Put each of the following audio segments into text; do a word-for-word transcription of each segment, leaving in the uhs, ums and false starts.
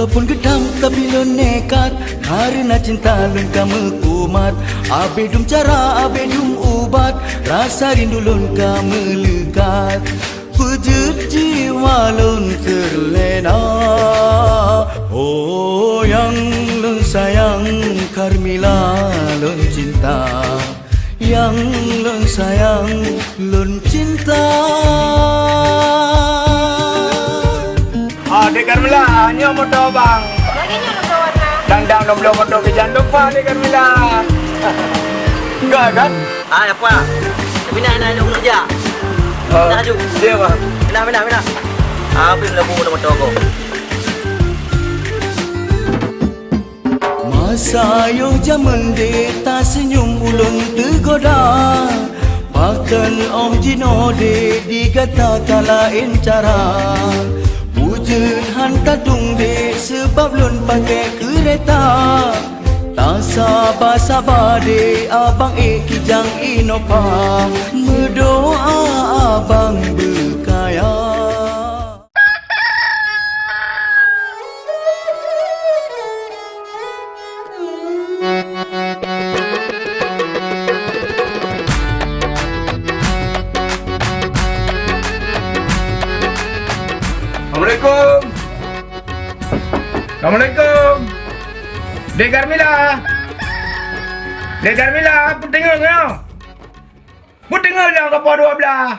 Walaupun geudam tapi lôn nekat, kareuna cinta lôn ka meukumat. Abéh dum cara, abéh dum ubat, rasa rindu lôn ka meuleukat. Peujeuet jiwa lôn keu lé na. Oh, nyang lôn sayang, Carmila lôn cinta. Nyang lôn sayang, lôn cinta. Ah, Dek Carmila, nyoe moto abang. Lagèe nyoe moto warna. Dang-dang nombor moto keu jantung, Pak, Dek Carmila. Enggak, kan? Ah, apa? Tapi nak, nak, nak, nak, nak. Ah, pindah laju. Iya, Bang. Pindah, pindah, pindah. Ah, apa yang lagu moto kau? Masa yoh jameun dek taseunyum ulôn teugoda. Pakon óh jinoe dek di gata ka laén cara. Beujeuet han tadong dek seubab lôn pakai keureta. Tasaba-saba dek abang ék kijang Innova. Meudoa abang beukaya. Assalamualaikum. Assalamualaikum. Dek Carmila. Dek Carmila, aku tengok kau. Aku tengok dah kau dua belah.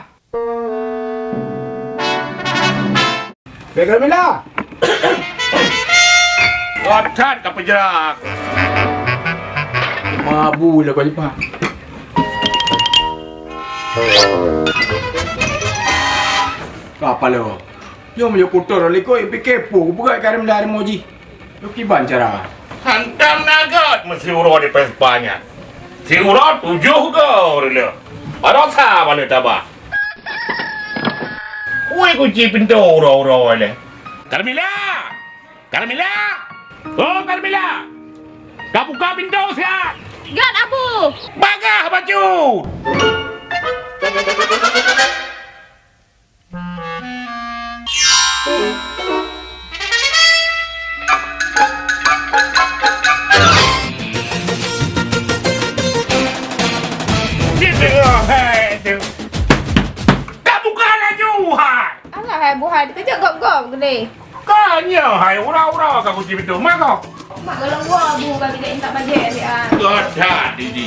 Dek Carmila! Wah, that ka peujerak. Mabu lah kau, Jepang. Ka apa lo? Nyoe meunyoe kuto likot, pike peue kupeugah Karim dari Moji. Nyoe kiban cara? Hantam na göt meusiuroe di Vespa nyan. Siuroe tujoh goe rila. Baroesa bale taba. Kui kunci pintoe uroe-uroe lé. Carmila! Carmila! Oh, Carmila! Ka buka pintoe siat! Göt, Abu! Bagah bacut! Di tengah hai tu. Dah buka laju hai. Alah hai buhai dikeujak gop-gop geude. Ka nyoe hai ura-ura ka kunci pintoe. Mak kau. Mak galak gua bu ka tidak intak bajik dia. Gadah didi.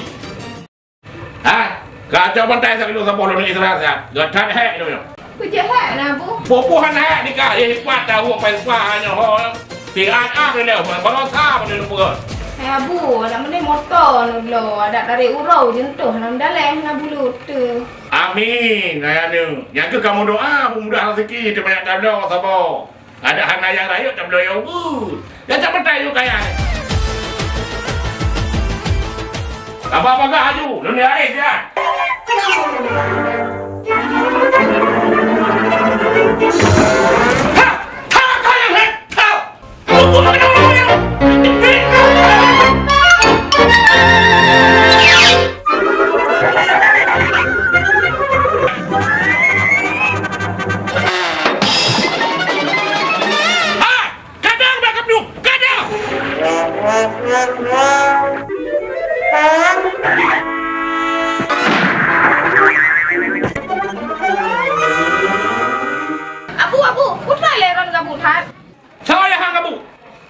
Ha? Kacau bantai sakit saboh lôn Israel siat. Geutat hek tu nyoe. Peujeuhet na, Bu. Pupuhan hek nikah, eh, pat tahu apa lupa hanya ho. Tiat ah dia, baroesa pada lupa. Hai Abu, adak meuneh moto nu lo, adak dari uroe jentuh lam daleh na bulu tu. Amin, ayah nu. Nyang keu kamu doa, peumudah rezeki, terbanyak tablo saboh. Adak hana nyang rayeuk tabloe yue bu. Nyang cak meutai yue kaya. Abang bagah aju, lôn ni aéh siat. Ha! Ha! Ha! Ha! Ha! Hai! Kadang dah keupiôh! Kadang! Abu, Abu, peue lé rôn gabu that? Soe nyang han gabu?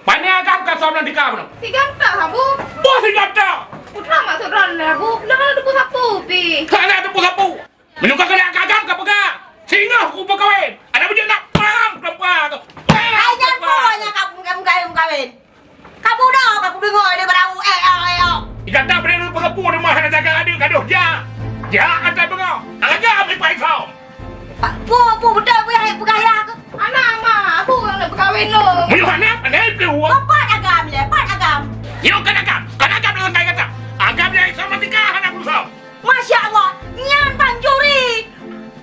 Pane agam ka som lam tika bunoe? Si gata, Abu. Boh si gata! Peue maksud droeneuh, Abu? Droeneuh teupeu sapeue pih? Hana teupeu sapeue. Meunyoe ka keuneuk agam ka peugah, singoh kupeukawen. Adak beujeuet nak paham keureupa tu. Hai nyan peue nyang ka meukawen-kawen? Ka bunoe ka kudeungoe di barau, eh, eh, eh, oh. Di gata bri peungapue teuma hana jaga aneuk gadoh jak. Jak ata beungoh. Agam ipai som. Peue, peue beutôi peue nyang peugah yah keuh? Hana, Ma, Abu ureueng neuk peukawen lom. Meunyoe hana, pandai peue. Pat agam lé, pat agam. Nyoe kan agam, kan agam deungon gata. Agam nyang sama tika hana peurusoe. Masya Allah, nyan pancuri.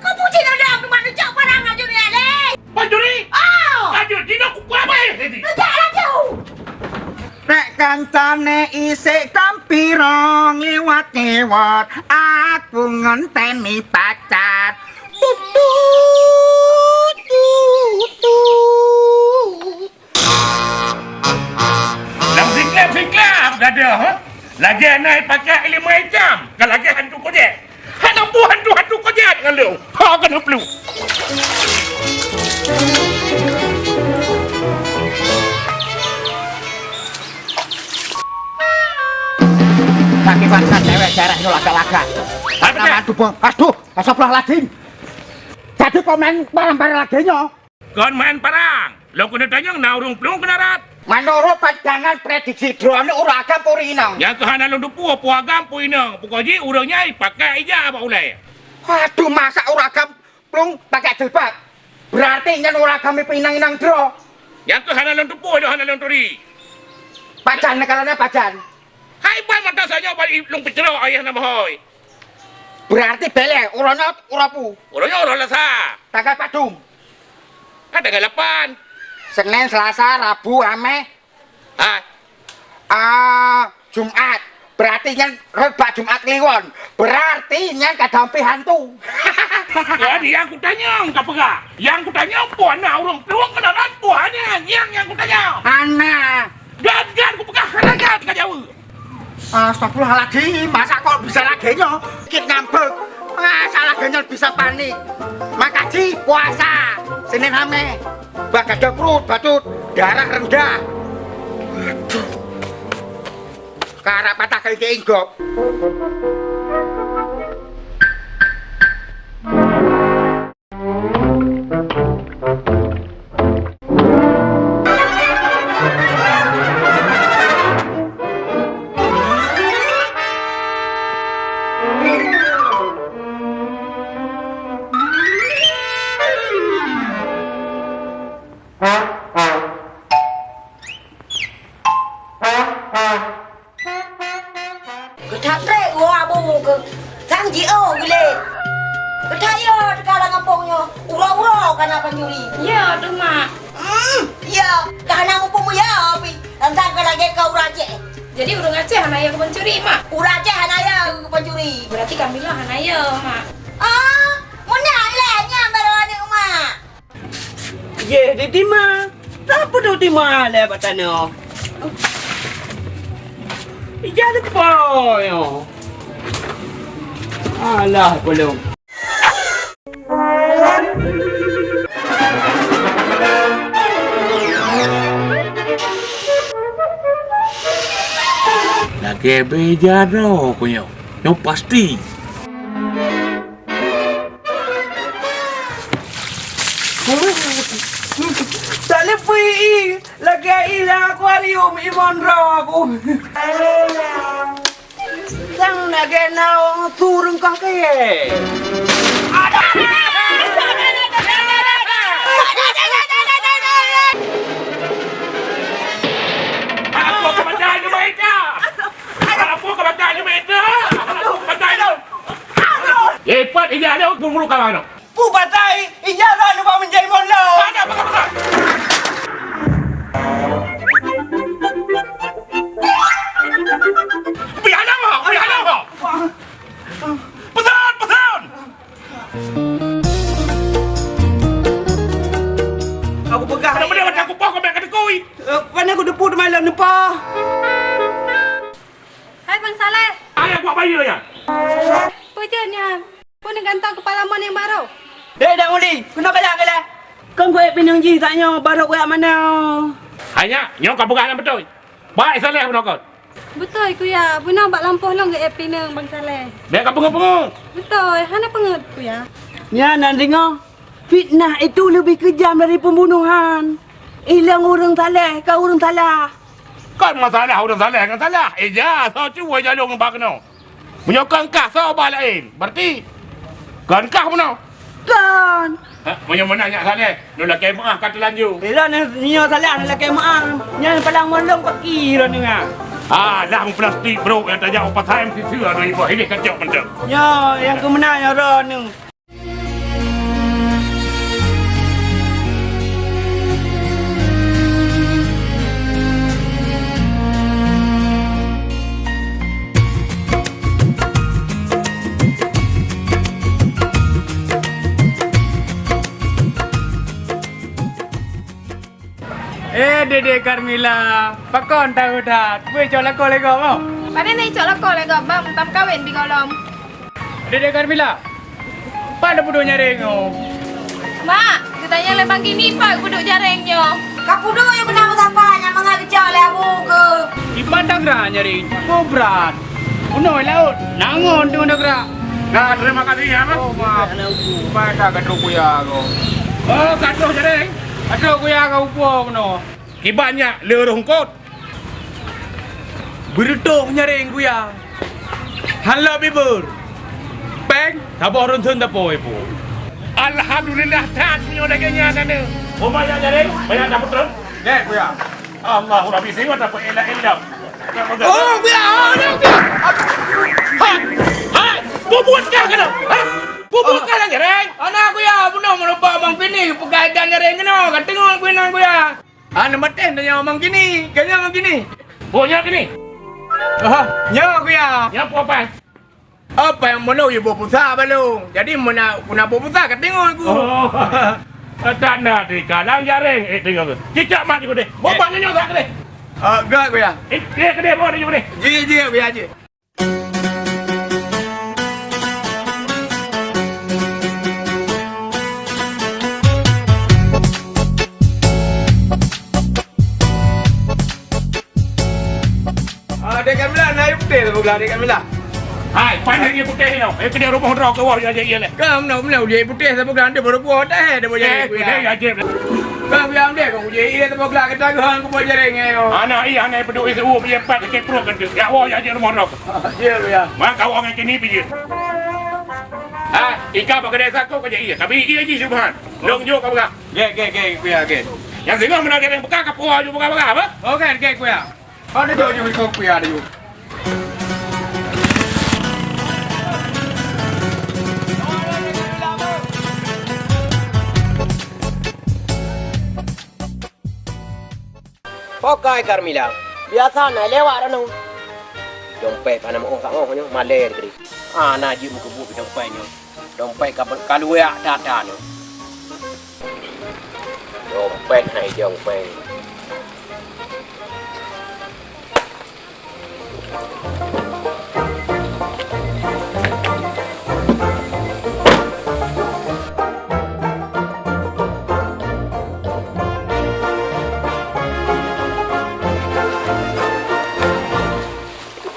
Kau puji nada aku manusia parang laju ni, Alek. Pancuri? Oh. Laju, tidak kukuat baik ini. Tidak laju. Rek kancane isek tampirong liwat-liwat, aku ngon Temi pacat. Tut, tut, tut, tut. Gadoh, ha? Lagèe na pakai ileumèe itam, ka lagèe hantu kojat. Hana peue hantu-hantu kojat ngon lôn. Ha, keuneuk plueng. Sakét banget cewek daerah nyoe lagak-lagak. Apa Nama dia? Tuh, Bang. Aduh, astagfirullahaladzim. Jadi kok main barang-barang lagèe nyoe? Kon main parang. Lôn keuneuk tanyong na ureueng plueng keunan rot. Meunurot pandangan prediksi droeneuh ureueng agam peue inong? Nyang keuh hana lôn teupeue peue agam peue inong. Pokok jih ureueng nyan pakai ija bak ulèe. Aduh, masa ureueng agam plueng pakai jilbab? Berarti nyan ureueng agam peue inong-inong droe. Nyang keuh hana lôn teupeue, lôn hana lôn turi. Pajan neukalon pajan. Hai ban mata saja ban lôn peucrok ayah na bahôi. Berarti bèlèh uroe nyoe uroe peue? Uroe nyoe uroe Selasa. Tanggai padum? Kan tanggai lapan. Senin, Selasa, Rabu, Hamèh. Ha? Ah, Jumat. Berarti nyan rot bak Jumat Kliwon. Berarti nyan ka dampéh hantu. Jadi nyang kutanyong ka peugah. Nyang kutanyong peue na ureueng plueng keunan rot peue nyan? Nyang, nyang kutanyong. Hana. Gét-gét kupeugah hana gét ka jaweueb. Astagfirullahaladzim, masa kok bisa lagèe nyoe? Kit ngambek. Masa lagèe nyoe bisa panik? Maka jih puasa, Senin Hamèh. Bah gadoh pruet, bacut, darah rendah. Aduh. Karap patah kali keinggop. Geutak trek uroe abu keu sang jiôh geulet. Geutayue teuka lam gampông nyoe, uroe-uroe kana pancuri. Ya, tu, Mak. Hmm, ya, ka hana muphom ya, pi. Tantang ka lagèe ka ureueng Aceh. Jadi ureueng Aceh hana ya keu pancuri, Mak? Ureueng Aceh hana ya keu pancuri. Berarti Kamila hana ya, Mak. Ah, meunan lé nyan baru aneuk Mak. Yeh, di tima. Sapeue duek tima lé bak tanoh? Ija lupa nyoe. Alah, belum. Lagèe beujaro ku nyoe. Nyoe pasti. Tak leupie i, lagèe i lam akuarium i mondro ku. Sang lagèe na ureueng su reungkah kayèe. Apa keubaca nyoe, Mak Ita? Apa keubaca nyoe, Mak Ita? Apa keubaca nyoe? Lipat ija lôn buru-buru kawan. Peue patai ija lôn bak meunjai mon lôn. Ada apa keubaca? Piala, piala. Pesan, pesan. Aku peugah. Kenapa dia macam kupoh kau main kata kui? Eh, mana aku depu teman lom depa? Hai Bang Saleh. Ayah buat bayi ya. Peue nyan? Peue neugantong keupala mon nyang barô? Dek, Dek Muli, keunoe kajak keulah. Kon kuék pineung jih tanyoe barô kuék mana? Hai nyak, nyoe ka peugah nyang beutôi. Baik Saleh bunoe kon. Beutôi, Kuya. Bunoe bak lampôh lôn geuék pineung Bang Saleh. Bèk ka peungeut-peungeut. Beutôi, hana peungeut, Kuya. Nyan na deungoe. Fitnah itu lebih kejam dari pembunuhan. Ilong ureueng saleh ka ureueng salah. Kon masalah ureueng saleh ngon salah. Ija, soe cuba ija lôn bak keunoe. Meunyoe kon kah soe bah laén, berarti kon kah bunoe. Kon. Ha, meunyoe meunan nyak saleh, lôn lakèe meu'ah ka teulanjô. Ilôn nyoe salah lôn lakèe meu'ah. Nyan palang mon lôn paki lôn deungoe. Alah, meuplastik brôk nyang tajak u pasai meusiseue adoe iboh, ileh kacok mantong. Nyoe nyang keumeuna nyoe droeneuh. Eh, Dede Carmila, pakon tahu that? Beuh cok lakoe lé gob, oh. Pane na icok lakoe lé gob, bang, tam kawin bingolom. Dede Carmila, pat peuduek nyareng nyoe? Mak, geutanyong lé Bang Gini, pat peuduek nyareng nyoe? Ka peuduek nyang beuna meusapa nyang mangat geucok lé abu keuh. Iban dagra nyareng, oh, brat. Bunoe laôt, nangon tu dagra. Nah, terima kasih ya, Mak. Oh, maaf. Pai ka gadôh kuya ko. Oh, gadôh nyareng. Gadôh kuya ka upo bunoe. Kiban nyak le roh eungkot. Beureutoh nyareng kuya. Hana lok bibeur. Péng, saboh ronson tapoe po. Alhamdulillah, that meunyoe lagèe nyan aneuk. Oh, banyak nyareng, banyak dapeuet ron. Dek kuya. Allahu Rabbi, singoh dapeuet elak-elak. Oh, kuya, oh, kuya. Hai, hai, bubuet kah keunoe? Ha? Bubuet kah nyareng? Ana kuya, bunoe meurupa Bang Pini, peugah nyareng keunoe, ka teungoh kuya. Hana maté nyoe Mang Gini. Ka nyoe Mang Gini. Boh nyoe Gini. Aha, nyoe kuya. Nyoe peue pai? Apa nyang bunoe yue boh pusa balong. Jadi meunan kuna boh pusa ka teungoh ku. Oh. Tak na di kalang jaring. Eh, tengok ke. Cicak mak ni deh. Boh mak nyoe tak deh. Ah, gak kuya. Eh, dia ke deh, boh dia deh. Ji, ji kuya ji. Ah, Dek Kamila, na ié putéh saboh glah, Dek Kamila. Hai, pandai ié putéh nyoe. Eh, keuneuk rumoh droe keu woe, ya, ya, ya, leh. Kam na, na ié putéh saboh glah, dia baru buah teh, dia baru jadi kuya. Eh, ya, ya. Kam ya, dia kau jadi ié saboh glah, kita geuhan ku bawa jaring, eh, oh. Anak iya, anak peduli seuup, iya pat, sakit perut, kan, tu. Ya, woe, ya, ya, rumoh droe. Iya, kuya. Maka wong yang kini bijak. Ha, ika bak kedai sako kerja iya. Tapi iya ji subhan. Dong jo ka peugah. Ge, ge, ge, kuya, ge. Yang singoh meunan keuneuk peugah ka puha ju peugah-peugah apa? Oh, kan, ge, kuya. Oh, ada jo, jo, jo, kuya, ada jo. Pokai Carmila, biasa na lewat anu. Dompet ka na meu'oh ka 'oh nyoe, malèe dikri. Ah, na jeuet meukeubut dompet nyoe. Dompet ka, ka luweak that-that nyoe. Dompet hai dompet.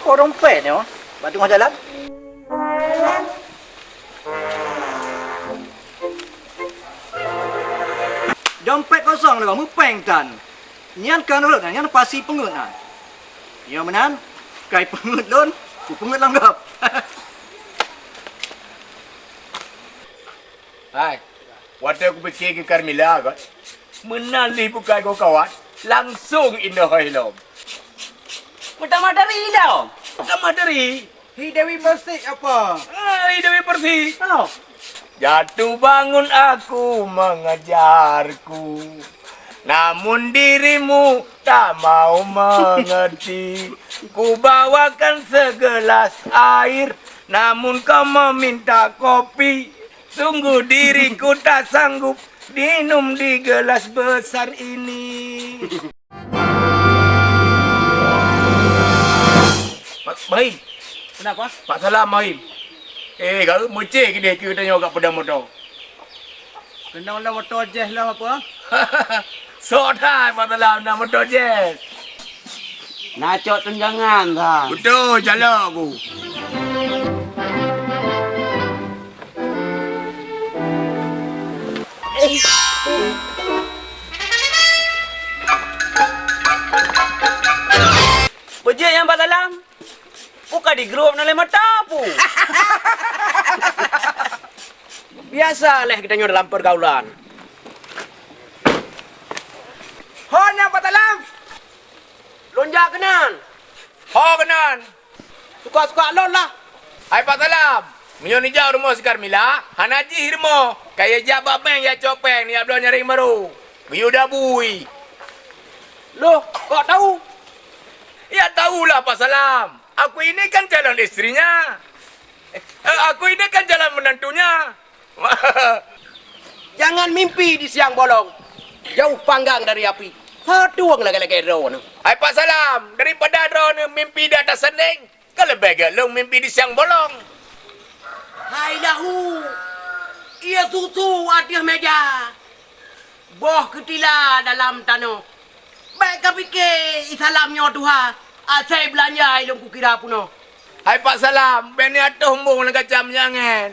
Oh, dompet nyoe, bak teungoh jalan. Dompet kosong lé, meupéng tan. Nyan kon rhot, nyan pasi peungeuet na. Nyoe meunan, kai peungeuet lôn, kupeungeuet lam gob. Hai, watèe kupike keu Carmila kon, meunan lé bukai goe kawan, langsong inong hai lom. Meutamah dari lom. Meutamah dari. Hi Dewi Persik apa? Ah, hi Dewi Persik. Oh. Jatuh bangun aku mengejarku, namun dirimu tak mau mengerti. Ku bawakan segelas air, namun kau meminta kopi. Sungguh diriku tak sanggup minum di gelas besar ini. Baim. Kenapa? Pak Salam, Baim. Eh, garu meucé keudeh keu tanyoe kat peudong moto. Keunoe lom moto jeh lom apa? Sok that Pak Salam na moto jeh. Na cok tunjangan, Bang. Beutôi, calok ku. Beujeuet nyang Pak Salam. Buka di grup na lé mata pu. Biasa leh geutanyoe dalam pergaulan. Ho nyang Pak Salam. Lôn jak keunan. Ho keunan. Suka-suka lôn lah. Hai Pak Salam, meunyoe neujak u rumoh si Carmila, hana jih rumoh. Kayée jak bak bank jak cok péng, neujak bloe nyaring barô. Geuyue dabui. Loh, kok tahu? Ya tahulah Pak Salam. Aku ini kan calon istrinya. Eh, aku ini kan calon menantunya. Jangan mimpi di siang bolong, jauh panggang dari api. Ho tueng lagèe-lagèe droeneuh. Hai Pak Salam, daripada droeneuh mimpi di atas sandeng, ka leubeh gèt lôn mimpi di siang bolong. Hai Lahu, ie susu ateueh meja, boh keutila dalam tanoh. Bèk kapike i Salam nyoe tuha, asai beulanja i lôn kukira peunoh. Hai Pak Salam, bèk neuatoh embong lagèe cam nyan ngen.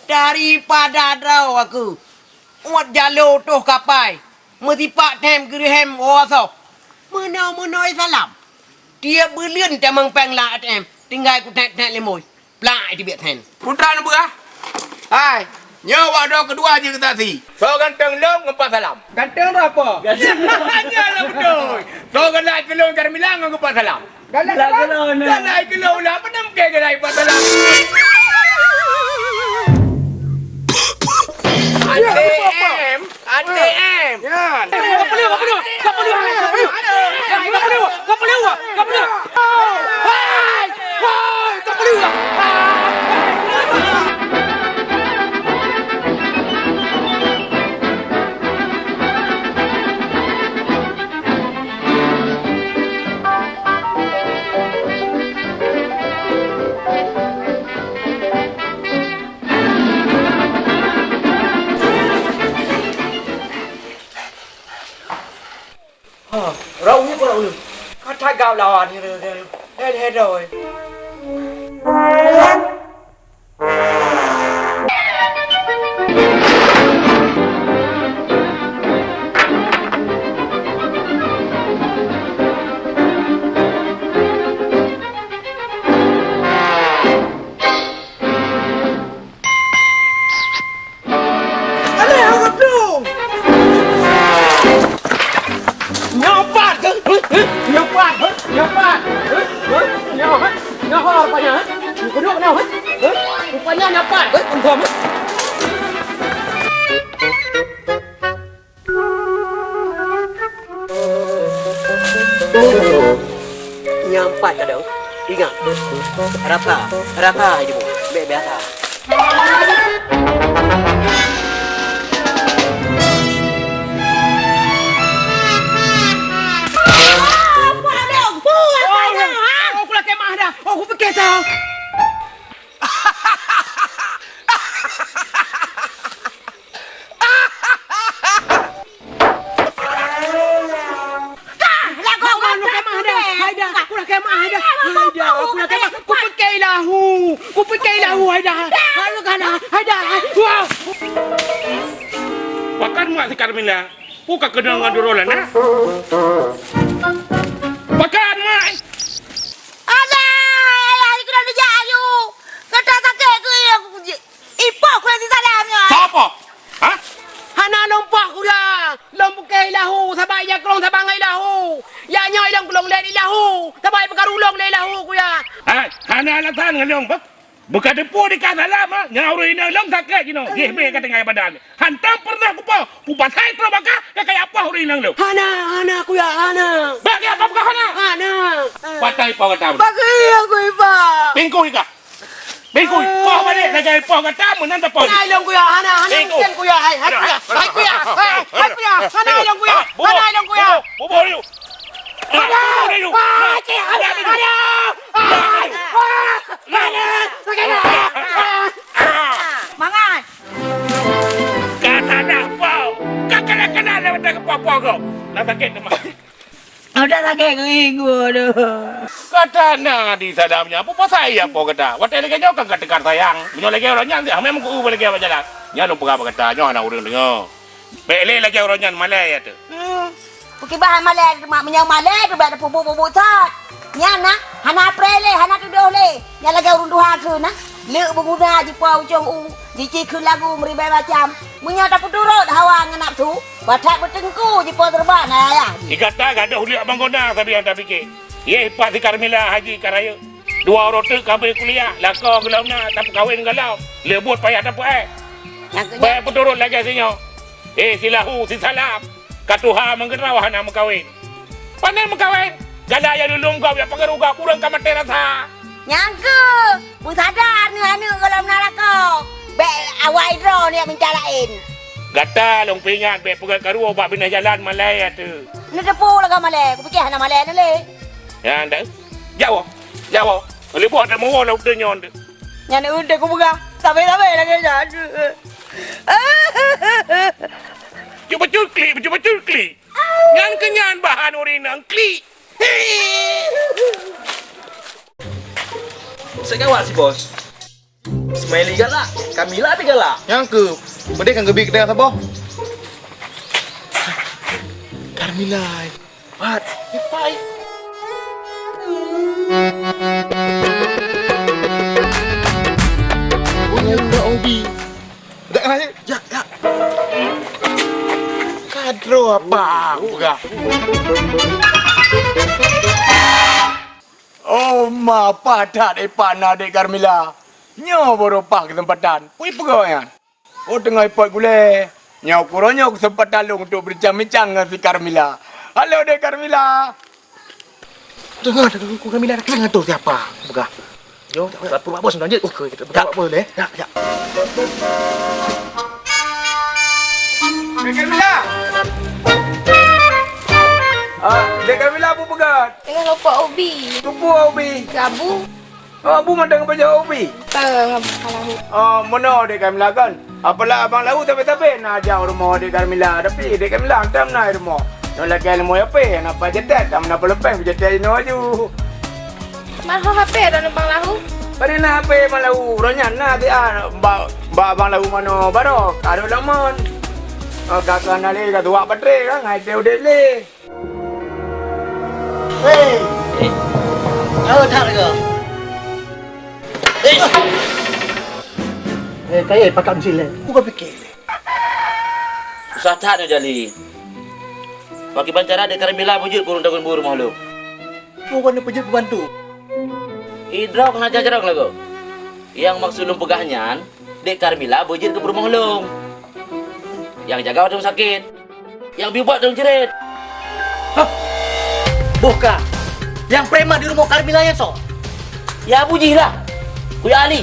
Daripada droe aku, uet jaloe toh kapai, meusipak them geureuhem woe soh. Meunoe-meunoe i Salam. Tiep buleuen tamong péng lam A T M, tinggai kutét-tét lé moi. Plak, teubiet then. Putra neupeugah. Hai, nyoe wak droe keudua jeuet keu saksi. Soe ganteng lôn ngon Pak Salam. Ganteng droe apa? Nyan lôn beutôi. Soe galak keu lôn Carmila ngon Pak Salam. Galak apa? Galak keu lôn lah, apa nama ke galak Pak Salam? A T M. A T M. Nyan. Ka peuleuh, ka peuleuh, ka peuleuh, ka peuleuh. Hai, hai, ka peuleuh. Hai, hai, ka peuleuh. Ha, rau nyoe keurak ulôn. Ka tagap lawan, he, he, he, he, he, he. Alah, hana dong. Nyoe pat, eh? Eh, eh, nyoe pat, eh? Nyoe pat, eh? Eh, nyoe, eh? Nyoe ho rupanya, eh? Nyoe kuduk nyoe, eh? Eh, rupanya nyoe pat, eh? Antom, eh? Nyang pat ka dong. Ingat. Rata. Rata aja, Bu. Bek biasa. Oh, aku dah kemah dah. Oh, aku fikir tau. Kah, lagoe mata kemah dah. Hai dah, aku dah kemah dah. Hai dah, aku dah kemah. Kupike lahu. Kupike lahu, hai dah. Hai dah. Hai dah. Wah. Pakat mak si Carmila. Ku ka keunong ngon Nurul, nah. Pakat mak. Alah, alah, ikut dah dijak ayu. Kata sakit ke ya, aku kunci. Ipoh ku lagi salam nyoe. Sapa? Ha? Hana lôn poh ku ya. Lôn buke ilahu, sabab ya krong sabab ngai ilahu. Ya nyoe ilong kulong lé ilahu. Sabab ipeugah ulong lé ilahu ku ya. Hai, hana alasan ngon lôn, bah. Buka depu di ka salam, ha? Nyoe ureueng inong lôn sakét jinoe. Jih bèk ka tinggai badan. Hantom pernah kupoh. Pupasai troh baka, ka kaya poh ureueng inong lôn. Hana, hana ku ya, hana. Bak ya, apa bukan hana? Hana. Patai poh kata. Bagi aku ipa. Pingkui ka. Bingkui, poh balik lagèe poh gata meunan tapoh. Hana ilong kuya, hana, hana. Bingkui. Mungkin kuya, hai, hai kuya, hai kuya, hai, hai kuya, hana ilong kuya, hana ilong kuya. Bubuh, bubuh, bubuh. Aduh, aduh, aduh. Aduh, aduh, aduh. Aduh, aduh, sakit. Mangat. Ka salah poh. Ka kena-kena lewat poh-poh kau. Dah sakit teuma. Udah lagèe ngieng, aduh. Gata na di sadam nyan, peue pasai ya po gata? Watèe lagèe nyoe kan ka teuka sayang. Meunyoe lagèe uroe nyan, si Amé meuku lagèe bak jalan. Nyan lôn peugah bak gata, nyoe hana ureueng deungoe. Bèk lé lagèe uroe nyan malèe ya teuh. Hmm. Peukiban malèe, mak, meunyoe malèe teuh bèk teupeubuet-buet that. Nyan na, hana preh lé, hana tudoh lé. Nyan lagèe ureueng tuha kheun na. Leuk beuguna jipo ucong u, jicikheun lagu meuribèe macam. Meunyoe tapeuturot hawa ngon nafsu, Patat beuteungku jipo teureuba na ayah jih. Di gata gadôh liak banggona sabe nyang tapike. Yeh pat si Carmila haji ka rayeuk. Dua uroe teuk ka abéh kuliah, lakoe gohlom na tapeukawen gohlom. Lé buet payah tapeuék. Nyang keu Bèk peuturot lagèe sinyoe. Eh, si Lahu, si Salam. Ka tuha meugeudroe hana meukawen. Pane meukawen? Galak ya lulông gob ya pangeurugah ureueng ka maté rasa. Nyang keu, beusada aneuk-aneuk gohlom na lakoe. Bèk awai droe neuk minta laén. Gata lôn peuingat bèk peugöt karu bak binéh jalan malèe ateuh. Neuteupeue lagèe malèe, kupike hana malèe neuh lé. Nyan dah. Jak woe. Jak woe. Leubeh teumeung woe lam udeueng nyoe deuh. Nyan udeueng kupeugah. Sabe-sabe lagèe nyan. Bacut-bacut klik, bacut-bacut klik. Nyan keuh nyan bahan ureueng inong klik. Seugawat si bos. Smiley galak, Camila pih galak. Nyang keuh, peudeh kan geubi keudè saboh. Carmila, pat, pat. Punya udah Obi. Dak kena je. Jak, jak. Kadro apa aku peugah? Oh, ma, padat ipat na Dek Carmila. Nyoe baru paih keuseumpatan. Pui peugah nyan. Oh, teungoh ipat gulèe. Nyoe kuro nyoe keuseumpatan lôn untuk berbincang-bincang ngon si Carmila. Halo, Dek Carmila. Teungoh, teungoh, ku Carmila, kira ngon tu siapa? Peugah. Yo, lapor bak bos lanjut. Oh, ke, lapor bak bos deh. Ya, ya. Dek Carmila. Ah, Dek Carmila, peue peugah? Teungoh lupok ubi. Peue ubi? Gabu. Oh, Abu mantong peujeuet ubi? Peue, Abang Lahu? Oh, meunoe Dek Kamila kon. Apalah Abang Lahu sabe-sabe na jak u rumoh Dek Kamila, tapi Dek Kamila hantom na i rumoh. Nyoe lakèe leumo H P, na pat jeuet, ka meunan peuleumpéh jeuet inoe aju. Maho H P droeneuh Bang Lahu? Padum na H P Bang Lahu, uroe nyan na siat bak, bak Bang Lahu manoe barô, ka rhot lam mon. Oh, ka, ka na lé, ka tuwak baterai, ka ngai teuh udép lé. Hei! Eh. Tahu that ke? Ish! Eh, kayèe pakam silek. Bukan fikir. Susah that nyoe Jali. Pakriban cara Dek Carmila beujeuet keu ureueng tagun bu rumoh lôn. Bukan peujeuet pembantu. Idrok na jajarong lagoe. Nyang maksud lôn peugah nyan, Dek Carmila beujeuet keu peurumoh lôn. Nyang jaga watèe sakét. Nyang bri ubat lôn jrét. Hah! Boh ka. Nyang preman di rumoh Carmila nyan soe? Ya Abu jih lah. Kuya Ali.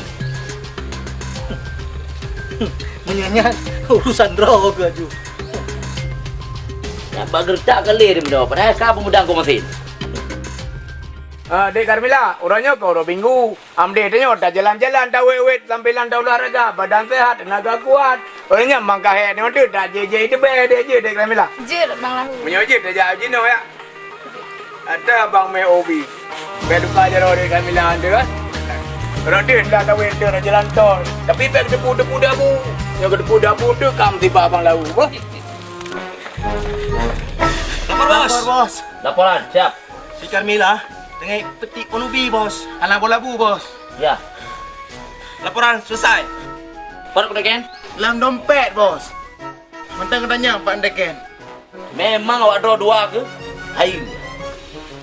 Meunyan nyan urusan droe keu aju. Nyan bak geuretak keu lé di meunoe, padahai ka peumudang keu meusén. Ah, Dek Carmila, uroe nyoe ka uroe Minggu. Amdeh tanyoe tajalan-jalan, tawét-wét, sambilan taolahraga, badan sehat, tenaga kuat. Uroe nyoe mang ka hék nyoe deuh, tajéh-jéh teuh bèe deh jeuet Dek Carmila. Jeuet, Bang Lahu. Meunyoe jeuet, tajak jinoe ya. Ata Bang mè ubi. Bèk lupa jaroe Dek Carmila teuh kan. Uroe deuh dah tawét deuh jalan tol. Tapi bèk teupeue-teupeue dabu. Nyoe geuteupeue dabu teuh ka musibah Bang Lahu. Lapor, Bos. Lapor, Bos. Laporan, siap. Si Carmila teungoh peutik pohon ubi, Bos. Hana boh labu, Bos. Ya. Laporan selesai. Pat keu deken? Lam dompet, Bos. Mantong geutanyong pat deken. Memang awak droe dua keuh? Hai.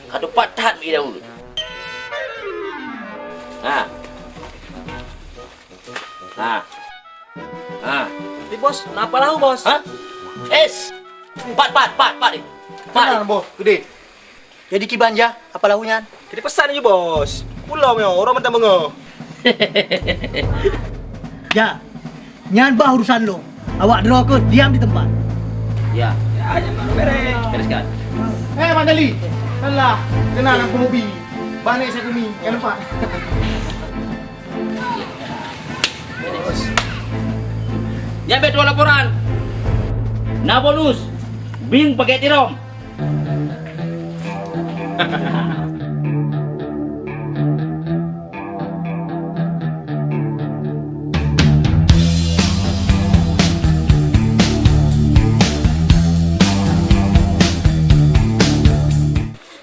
Ka teupat that mi daun. Ha. Ha. Ha. Di, Bos, na Apa Lahu, Bos? Ha? Es. Pat, pat, pat, pat. Pat. Tenang, Bos. Gede. Jadi kiban ja, Apa Lahu nyan? Jadi pesan ju, Bos. Pulo nyoe, ureueng mantong beungoh. Ja. Nyan bah urusan lôn. Awak droe keuh diam di tempat. Ya. Ya, ya, beres. Bereskan. Eh, Bang Dali. Alah, kenal aku mobil. Bang naik saya kumi, jangan lupa. Nyan bèk tuwoe laporan. Na bonus. Bing pakèk tirom.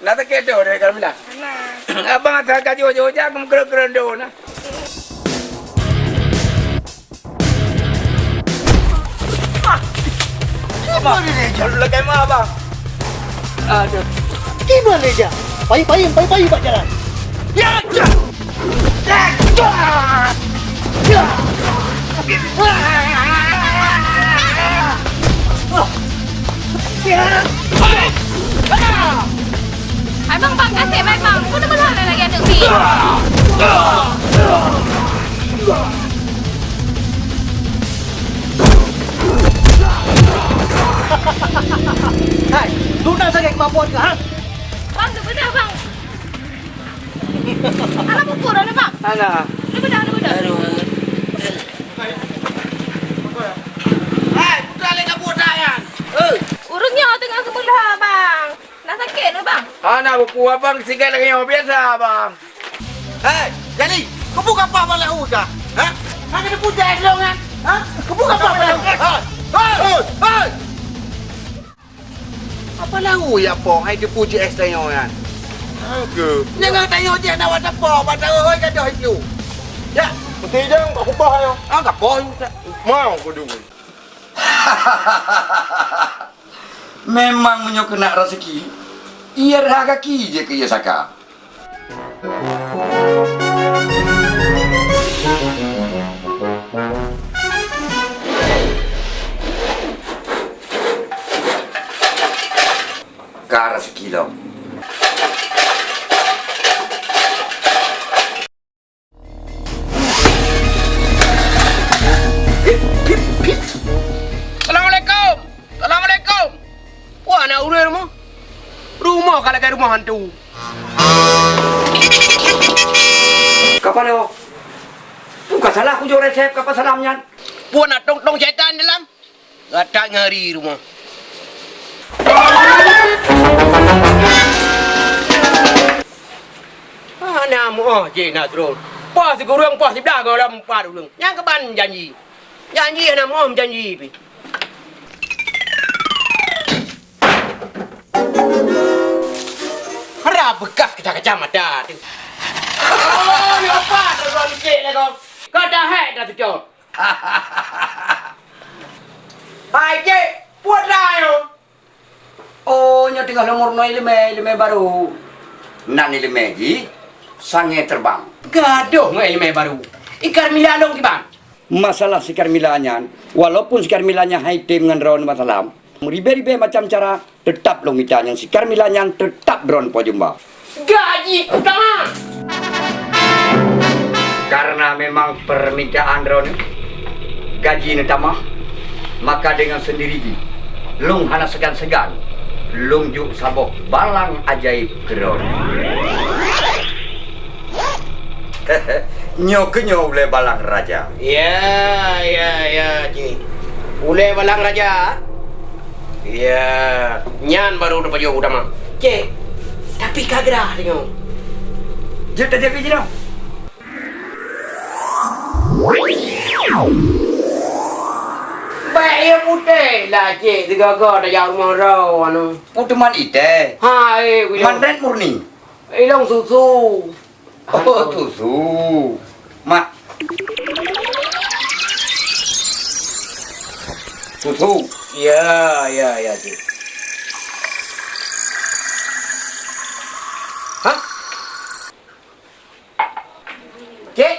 Na sakét droe, Dek Carmila? Hana. Abang asa ka jiôh-jiôh jak, meukeureueng-keureueng droe na. Kiban lé jak? Lagèe ma, Bang. Aduh. Kiban lé jak? Payu-payu, payu-payu bak jalan. Ya, jak! Hai bang, bang, kasih, bang, bang. Kau dah malam lagi anak ni. Sakét kemampuan kah, ha? Bang, neubeudôh, Bang. Alah pukul dah, Bang. Alah. Neubeudôh, neubeudôh. Aduh. Hai, putra lé kabur dah, Yan. Eh. Ureueng nyoe teungoh geubeudôh, Bang. Nak sakét, Bang? Hana peue-peue, Bang. Sigai lagèe nyoe biasa, Bang. Hei, jadi, keupeue gapa bak lahu ka? Ha? Hana teupeujeuet lôn nyan? Ha? Keupeue gapa bak lahu? Hei! Hei! Hei! Apa lahu ya po hai teupeujeuet tanyoe nyan? Oke. Nyang tanyoe jih na watèe po, bak tahu hoi gadoh itu. Ya, mesti jang bak kubah ya. Ah, gapoh. Mau kudu. Memang meunyoe keuneuk raseuki, ie rhah gaki jeuet keu ie saka. Ka raseuki lom. Assalamualaikum. Assalamualaikum. Wah, na ureueng rumoh. Rumoh ka lagèe rumoh hantu. Kapa lewat? Bukan salah kujok resep kapa salam nyan. Pun na tong-tong syaitan dalam. Gata ngeri rumoh. Hana muoh jih Nasrul. Poh sikureueng poh siblaih gohlom empat ureueng. Nyang keuban janji. Janji hana muoh janji pih. Hara beukah kacamata teuh. Oh, nyoe pat droe cek lé kong. Ka tahek dah teucok. Hai cek, buet lah nyoe. Oh, nyoe teungoh lôn meurunoe iéleumé, iéleumé barô. Nan iéleumé jih sangé teureubang. Gadôh ngon iéleumé barô. I Carmila lôn kiban. Masalah si Carmila nyan, walaupun si Carmila nyan hai tem ngon droeneuh masalah, meuribée-ribée macam cara, teutap lôn mita nyan si Carmila nyan teutap droeneuh po jumba. Gaji utama! Karena memang permintaan droeneuh gaji neutamah, maka dengan sendiri jih lôn hana segan-segan lôn jok saboh balang ajaéb keu droeneuh. Nyoe keuh nyoe ulée balang raja. Ya, ya, ya, cik. Ulée balang raja? Ya, nyan baru teupajoh utama. Cek, tapi ka grah tanyoe. Jeuet tajak biji dong. Bèk ie putéh lah, cek, sigoe-goe tajak rumoh droe anu. Puteman itéh. Ha, eh, wilong. Mandet murni. Ilong susu. Oh, susu. Mak. Susu. Ya, ya, ya, cik. Hah? Cik,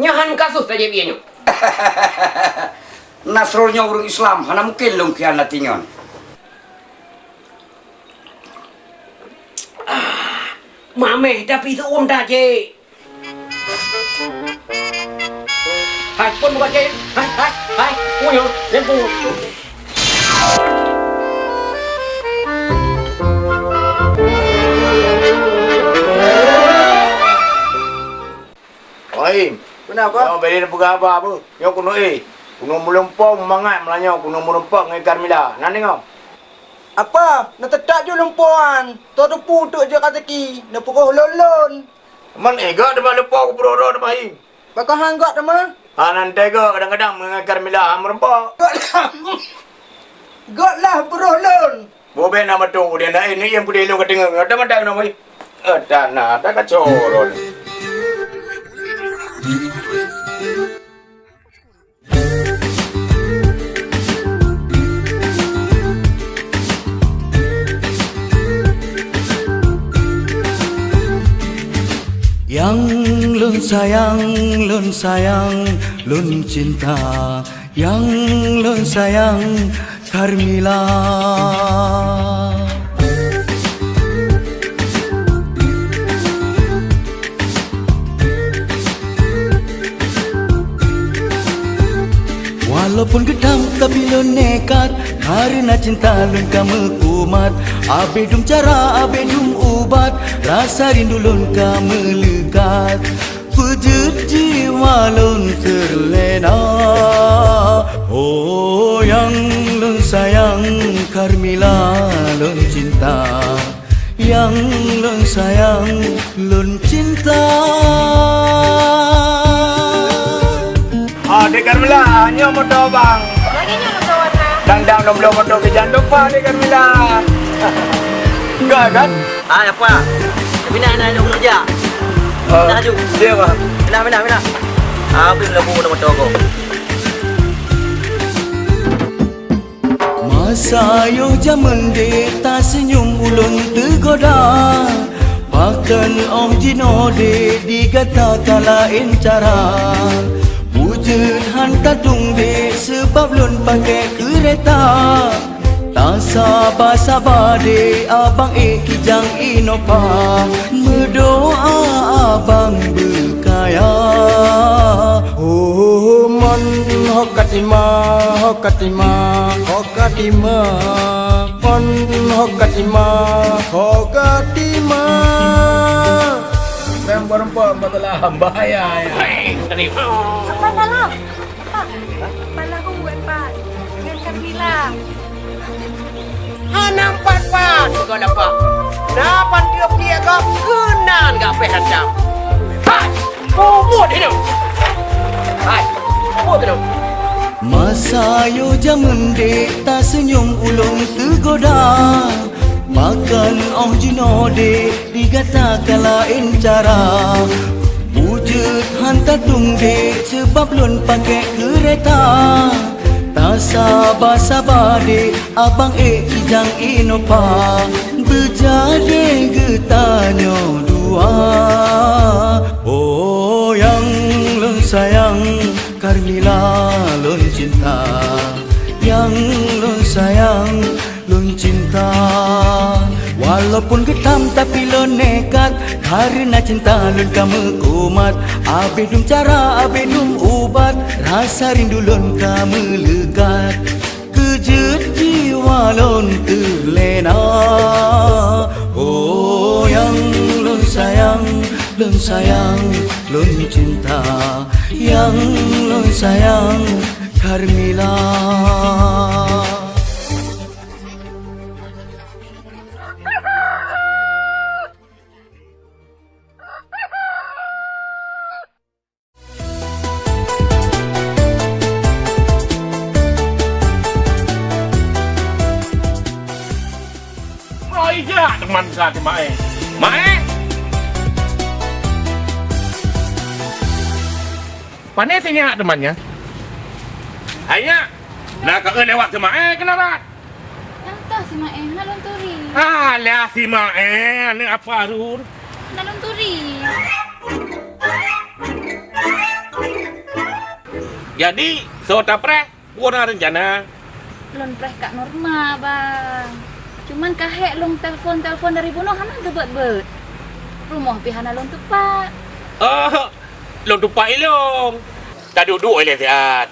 nyoe han kasus tajak biaya nyoe. Nasrul nyoe ureueng Islam, hana mungken lôn khianati ngon. Ah, mameh tapi seuuem that, cek. Hai, pun buka, cek. Hai, hai, hai, punya, lempu. Oi, kenapa? Nyoe beri peugah haba apa? Nyoe kuno eh. Kuno meulumpo mangat meulanyok kuno meureumpok ngon Carmila. Nan deungoe? Apa? Na teutak ju lumpoan. To teupeu teuk je ka teuki. Na peukoh lon-lon. Man eh gak teuma lumpo ku peuroh-roh teuma hi. Baka han gak teuma? Ha nan tega kadang-kadang meungai Carmila ha meureumpok. Gak lah. Gak lah peuroh lon. Bobe na matong udah na eh ni yang pudeh lo ka teungoh. Ada mata nama. Ada na ada kacau lon. Nyang lôn sayang, lôn sayang, lôn cinta. Nyang lôn sayang, Carmila. Walau Walaupun geutam tapi lôn nekat, karena cinta lôn ka meukumat. Abéh dum cara, abéh dum ubat, rasa rindu lôn ka meuleukat. Peujeuet jiwa lôn teulena. Oh, nyang lôn sayang, Carmila lôn cinta. Nyang lôn sayang, lôn cinta. Ah, Dek Carmila, nyoe moto abang. Lagèe nyoe moto warna. Dang-dang lôn bloe moto keu jantung, Pak, Dek Carmila. Enggak, kan? Ah, apa? Tapi nak, nak, nak, nak, nak. Ah, nak laju. Ya, Pak. Minah, minah, minah. Ah, apa yang lagu moto-moto kau? Masa yoh jameun dek taseunyum ulôn teugoda. Pakon 'oh jinoe dek di gata ka laén cara. Beujeuet han tatung dek seubab lôn pakai keureta. Tasaba-saba dek abang ék kijang Innova. Meudoa abang beukaya. Oh, mon ho ka tima, ho ka tima, ho ka tima. Mon ho ka tima, ho ka tima. Memang berempat masalah bahaya ya. Hei, tadi. Apa salah? Pak, Pak Lahu, Pak. Dengan Carmila. Hana empat pat kau dapat. Na pan tiep-tiep kau keunan gak peh hantam. Hai, puput hidup. Hai, puput hidup. Masa yoh jameun dek taseunyum ulôn teugoda. Pakon 'oh jinoe dek di gata ka laén cara. Beujeuet han tatung dek seubab lôn pakai keureta. Tasaba-saba dek abang ék kijang Innova. Beujadi geutanyoe dua. Oh, nyang lôn sayang, Carmila lôn cinta. Nyang lôn sayang, lôn cinta. Walaupun geutam tapi lôn nekat, karena cinta lôn ka meukumat. Abéh dum cara, abéh dum ubat, rasa rindu lôn ka meuleukat. Keujeuet jiwa lôn teulena. Oh, nyang lôn sayang, lôn sayang, lôn cinta. Nyang lôn sayang, Carmila. Oi, jak teuma sa teuma, eh. Mak, eh. Pane sinyak teuma nyan? Hai nyak, na ka lewat teuma, eh, keunaran. Nyang toh si Maén, hana lôn turi. Alah si Maén, aneuk apa Run? Hana lôn turi. Jadi, soe tapreh? Peue na reuncana? Lôn preh Kak Norma, Bang. Cuman ka hék lôn telepon-telepon dari bunoe hana geubeuet-beuet. Rumoh pih hana lôn tupat. Oh, lôn tupat ilong. Taduek-duek ilèe siat.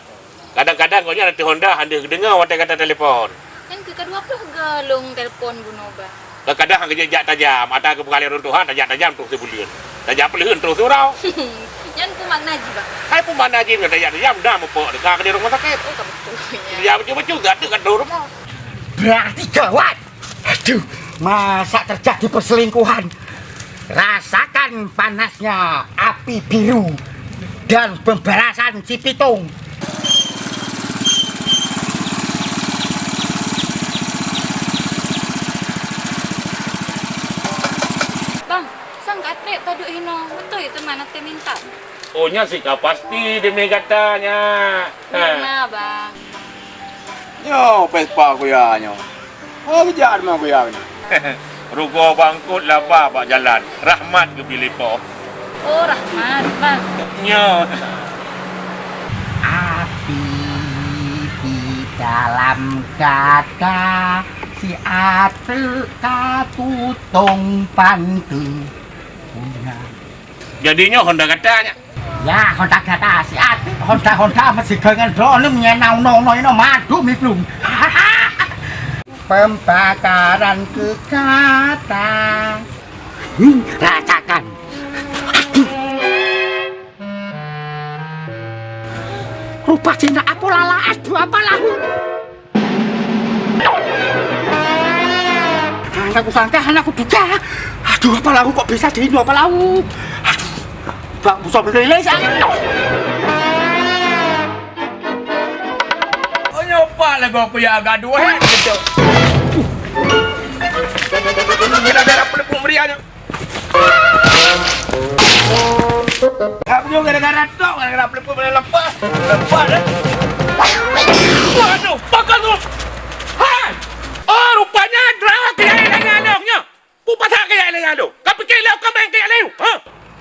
Kadang-kadang gobnyan ateueh honda han deuh geudeungoe watèe gata telepon. Nyan keuh ka dua ploh go lôn telepon bunoe, Bang. Kadang-kadang han geujak tajam, ata geupeugah lé ureueng tuha tajak tajam troh sibuleuen. Tajak peuleuheuen troh siuroe. Nyan peue makna jih, Bang? Hai peue makna jih ngon tajak tajam, na muphom teuka keu di rumoh sakét. Oh, ka beutôi nyan. Ya, beutôi-beutôi gata ka troh rumoh. Berarti gawat. Aduh, masa terjadi perselingkuhan? Rasakan panasnya api biru dan pembalasan si Pitung. Bang, sang ka trép taduek hinoe, beutôi teuma na teuminta. Oh, nyan sika pasti demi gata nyan. Ha. Nyan na, Bang. Nyoe Vespa kuya nyoe. Oh, geujak teuma kuya nyoe. Rugoe bangkot laba bak jalan. Rahmat geupiléh po. Oh, Rahmat, Bang. Nyoe. Api di dalam dada, si ateuk ka tutong panteue punya. Jadi nyoe honda gata nyan. Ya, honda gata siat. Honda-honda meusigoe ngon droeneuh meunyoe na unoe-unoe inoe madu miplum. Pembakaran kegata. Hmm, rasakan. Rupa cina apa lala es dua apa lahu? Hana kusangka, hana kuduga. Aduh, apa lahu kok bisa di apa lahu? Aduh, bak musuh berdiri sa. Oh, nyopak lah kau kuya gaduh, eh, gitu. Bila darah pelipung meriah tu. Apa nyoe gara-gara tok, gara-gara pelepon boleh lepas. Lepas dah. Waduh, pakon tu. Hai! Oh, rupanya dra keuyak lé nyan lôn nyoe. Ku pasak keuyak lé nyan lôn. Ka pikir lé ka main keuyak lé. Ha?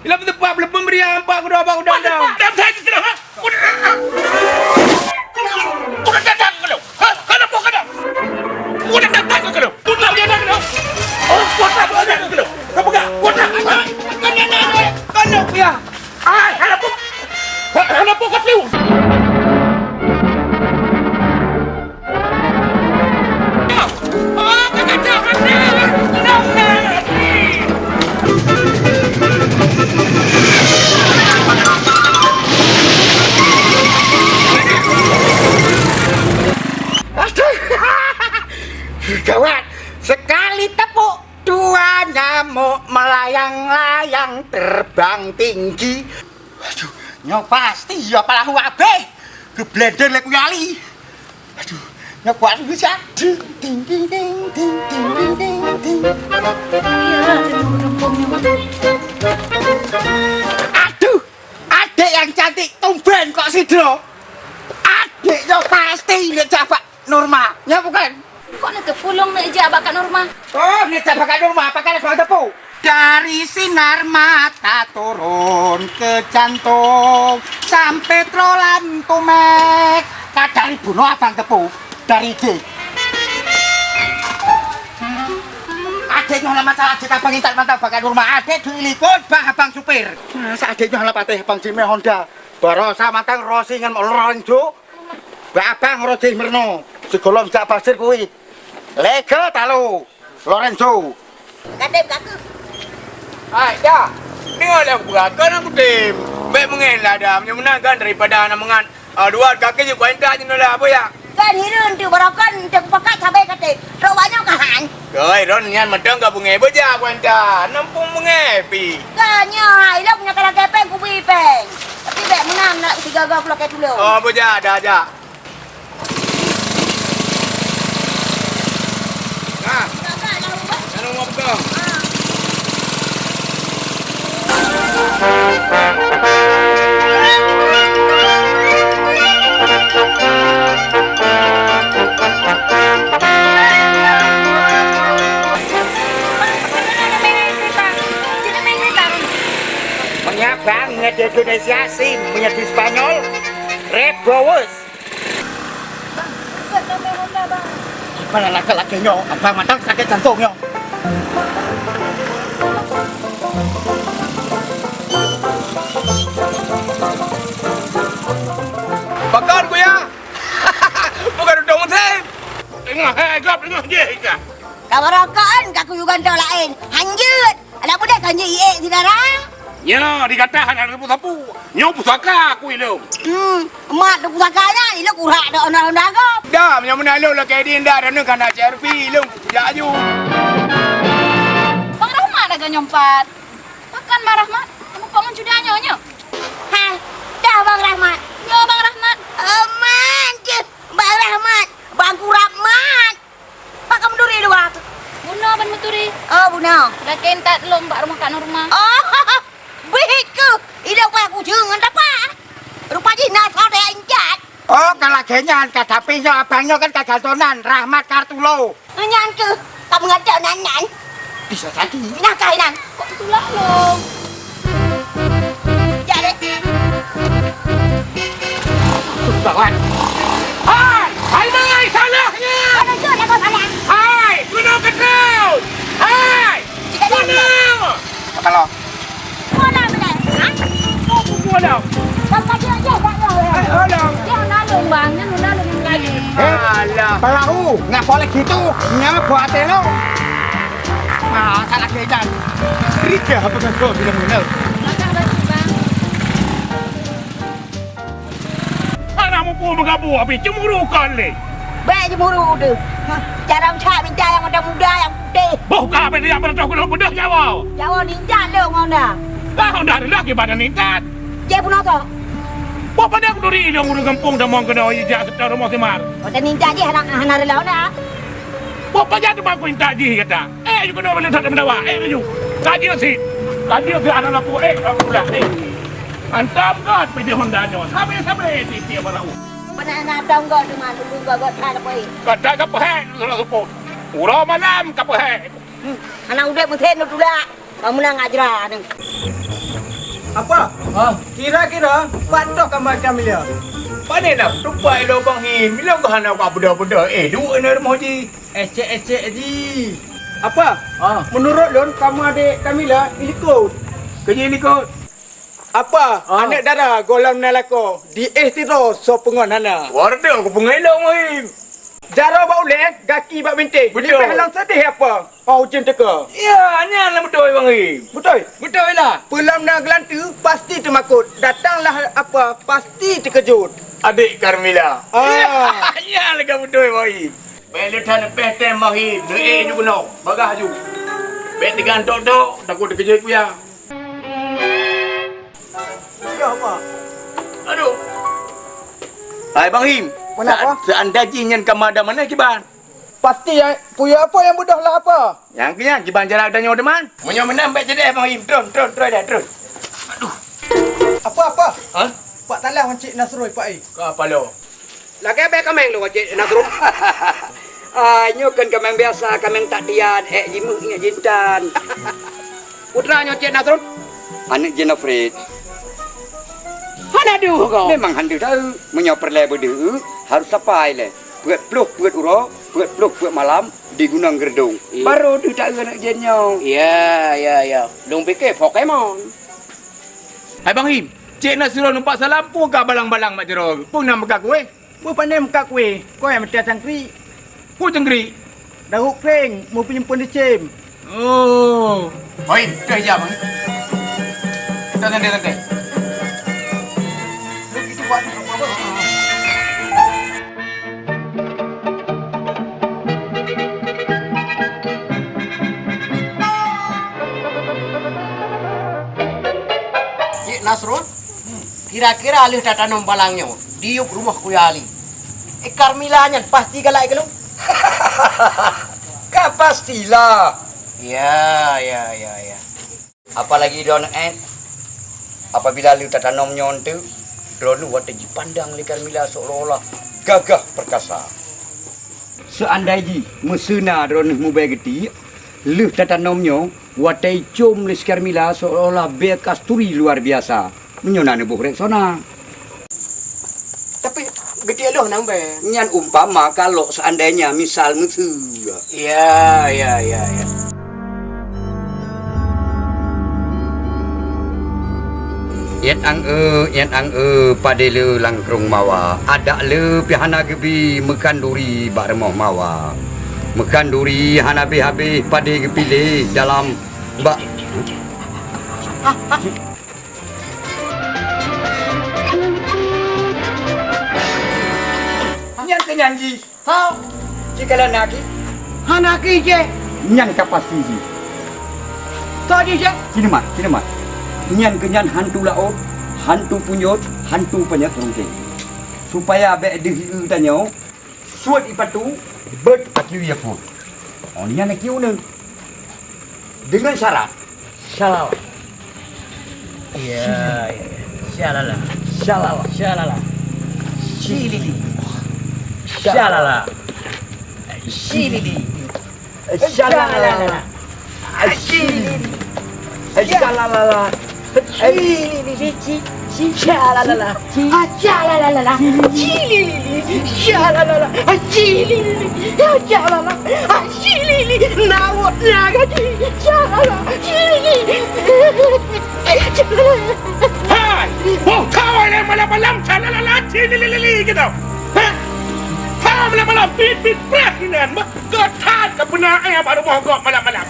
Bila beuteupat pelepon beri ampak kuda abang kuda dong. Dam saya kena, ha? Kuda. Kuda datang kena. Ha? Kenapa kena? Kuda datang kena. Kuda datang kena. Oh, kuda datang kena. Kenapa kena? Kuda. Kena, kena, kena. Kena, ya. Ai, kenapa? Kenapa kau tiu? Aduh. Gawat. Sekali tepuk, dua nyamuk melayang-layang terbang tinggi. Aduh, nyoe pasti ya palahu abéh. Keu blender lé kuyali. Aduh, nyoe kuat bisa. Ding, ding, ding, ding, ding, ding, ding, ding, ding. Iya, ada yang berhubungnya, Bang. Aduh, adék nyang cantik tumben kok sidroe. Adék nyoe pasti lé Jafar Nurma. Nyoe bukan? Kok neuteupeue lôn neujak bak Kak Nurma? Oh, neujak bak Kak Nurma, pakon abang teupeu? Dari sinar mata turun ke jantung, sampai trolan tumek. Kadang bunoe abang teupeu dari D. Adék nyoe lah masalah jika pengintat mantap bak Kak Nurma. Adék duek likot bak abang supir. Masa adék nyoe lah patéh abang jimé Honda. Barosa mantang Rosi ngon Lorenzo. Bak abang Rosi Mirno. Sigohlom jak pasir kuit. Lego talo. Lorenzo. Kadém ka keuh. Hai, dah. Deungoe lé aku peugah, kon aku tem. Bèk meungen lah dah. Meunyoe meunan kan daripada hana mangat, ah, dua kaki jeuet kuintat jinoe lah, apa ya? Kan hireuen tu barokon untuk pakat sabai ka tem. Rok banyak ka han. Koi, ron nyan mantong ka beungèh beujak kuintat. Nampung beungèh pi. Kan nyoe, hai, lôn nyoe ka lagèe pèng kubi pèng. Tapi bèk meunan nak sigaga kulakèe tulông. Oh, beujak, dah jak. Nah. Lalu mau pegang. Meunyo bang ngon Indonesia sim, meunyo di Spanyol, rep bowes. Bang, ikut nomor Honda, Bang. Mana laki-laki nyo, abang mantap sakit jantung nyo. Pakon, Kuya? Bukan untuk musim. Tengah, eh, gap, tengah je, Ika. Kawan rokok kan, kaku juga lain. Hanjut. Anak muda kan je iek sidara. Nyo, di gata hana sapu-sapu. Nyo pusaka aku ilong. Hmm, mat tu pusaka nyan, ilong kurak dak honda-honda agam. Dah, meunyo meunan ilong lakèe di indak, dan kana C R V, ilong kujak aju. Bang Rahmat dah ganyong pat. Pakon Bang Rahmat? Kamu kok ngon cuda nyo, nyo? Hai, dah Bang Rahmat. Nyo Bang Rahmat. Aman je, Bang Rahmat. Bang Kurap mat. Pak kamu duri dua tu. Bunoe ban meuturi. Oh, bunoe. Lakèe intat lom bak rumoh Kak Nurma. Oh, bit keuh. Ilong payah kujeung ngon tapa. Rupa jih na soe injat. Oh, ka lagèe nyan ka, tapi nyoe abang nyoe kan ka gantonan Rahmat Kartulo. Nyan keuh, ka meungadang nan-nan. Bisa jadi. Nah, ka inan. Kok tulak lom? Jadi. Aduh, gawat. Hai, hai, hai, salahnya. Hai, bunuh ketul. Hai, bunuh. Apa lo? Mana benar? Hah? Tolong. Bang, kaki aja, Bang, ya, ya. Eh, tolong. Dia nak lung, Bang. Dia nak lung lagi. Eh, alah. Pelaku, ngapa lagi tu? Nyapa buat lo? Ah, salah kejan. Kerja apa kan kau tidak mengenal? Makan batu, Bang. Anak mupu meugabuk, tapi cemburu kon lé. Bèk cemburu tu. Hah, cara ucap minta nyang muda-muda, nyang putéh. Boh ka bèk dia berdoh gulong beudôh Jawa. Jawa nintat lôn ngon dah. Dah, dah, dah, kiban nintat. Cek pun apa? Boh pada aku duri nyang ureueng gampông damong keunoe ijak seutôt rumoh Simar. Kata nintat jih hana, hana rela na. Boh pajan teuma aku intat jih gata. Eh, you kena boleh tak mendawa. Eh, you. Kaji sit. Kaji sit anak lapu. Eh, aku dah. Eh. Antam got pijih Honda nyoe. Sabe-sabe tiep-tiep barang. Mana nak tong got cuma tunggu got-got that apa eh? Kata ka pehek, sudah sepot. Uroe malam ka pehek. Hmm, anak udép meusén tu tulak. Kamu nak ngajra ni. Apa? Ha? Kira-kira, pat toh ka macam dia? Pane na tupai lubang hi, bila geuh hana ka beudôh-beudôh. Eh, duek na rumoh jih. Ecek-ecek ji. Apa? Ah. Menurut lôn, kamu adik Kamila ilikot. Keji ilikot. Apa? Ah. Aneuk dara gohlom na lakoe, di eh sidroe soe peungon hana. Warda ku peungelok Muhim. Jaroe bak ulèe, gaki bak bintéh. Betul. Leubeh lom seudeh apa? Oh, ujeuen teuka. Ya, nyan lah beutôi, Bang Im. Beutôi? Beutôi lah. Peulom na geulanteue, pasti teumakot. Datanglah apa, pasti teukeujot. Adik Carmila. Ah. Ya, nyan lagèe beutôi, Bang Im. Bèk le that leupeh tem, Bang Im. Neuék ju keunoe. Bagah ju. Bèk teugantok-tok, takot teukeujot kuya. Ya, apa? Aduh. Hai, Bang Im. Kenapa? Seuan-, seuandai jih nyan ka madam, mana kiban? Pasti ya, kuyue apa nyang beudôh lah apa? Nyang keu nyan, kiban jarak tanyoe teuma. Meunyoe meunan bèk cedeh, Bang Im. Tron, tron, tron dah, tron. Aduh. Apa, apa? Ha? Pak talah Encik Nasrul, Pak, eh. Ka apa lo? Lagèe bèe kaméng lo, Encik Nasrul. Ah, nyoe kan kaméng biasa, kaméng tak tian, ék jimeuh ingat jintan. Putra nyoe Encik Nasrul? Aneuk Jin Afrit. Hana deuh kau. Memang hana deuh taeu. Meunyoe peureulèe beudeuh, harus sapai lé. Peuet ploh peuet uroe, peuet ploh peuet malam di Gunong Geurdong. Iya. Baru deuh taeu aneuk jén nyoe. Iya, iya, iya. Lôn piké Pokemon. Hai Bang Im, cék na sidroe numpak salam, peue ka balang-balang bak jaroe? Peue na meukat kuéh? Peue pané meukat kuéh? Kôi meutia cangkrik. Peue cangkrik? Dahuek kréng, meupeunyimpeuen licém. Oh. Oi, teuh jam. Teuh santai-santai. Cék Nasrul, kira-kira lheueh tatanom balang nyoe, diyueb rumoh Kuya Ali. Eh, Carmila nyan pasti galak keu lôn? Ka pastilah. Ya, ya, ya, ya. Apalagi droeneuh, eh, apabila lheueh tatanom nyoe teuk, droeneuh watèe jipandang lé Carmila seolah-olah gagah perkasa. Seuandai jih meuseuna droeneuh mubèe geutiek, lheueh tatanom nyoe, watèe icôm lé si Carmila seolah-olah bèe kasturi luar biasa. Meunyoe na neuboh Rexona. Tapi geutiek lôn nang bèe. Nyan umpama kalau seandainya misal meuseue. Ya, ya, ya, ya. Iet ang-eu, iet ang-eu, padé le lam krueng mawa. Adak le pih hana geubi meukhanduri bak rumoh mawa. Meukhanduri hana habéh-habéh padé geupiléh dalam bak. Nyan keu nyan jih. Hao. Jikalau na ki? Hana ki je. Nyan ka pasti jih. Ka jih je. Sini mat, sini mat. Nyan keu nyan hantu laôt, hantu punyot, hantu panyöt rungkeng. Supaya bèk deuh ié tanyoe, suet ipatu, beuet akiu iapot. Oh, nyan akiu neu. Dengan syarat. Syalala. Ya, ya, ya. Syalala. Syalala. Syalala. Syilili. Syalala. Syilili. Syalala. Syilili. Syalala. Ci, li, li, li, ci, ci, ci, sya, la, la, la. Ah, sya, la, la, la, la. Ci, li, li, li, li. Sya, la, la, la. Ah, ci, li, li, li, li. Ah, sya, la, la. Ah, ci, li, li. Na, wo, na, ga, ci. Sya, la, la. Ci, li, li. Hai! Boh kawai lé malam-malam, sya, la, la, la, ci, li, li, li, li, gitu. Hah? Kawai malam-malam, bit, bit, preh, inan, mah. Geutat keupeuna, eh, bak rumoh gob malam-malam.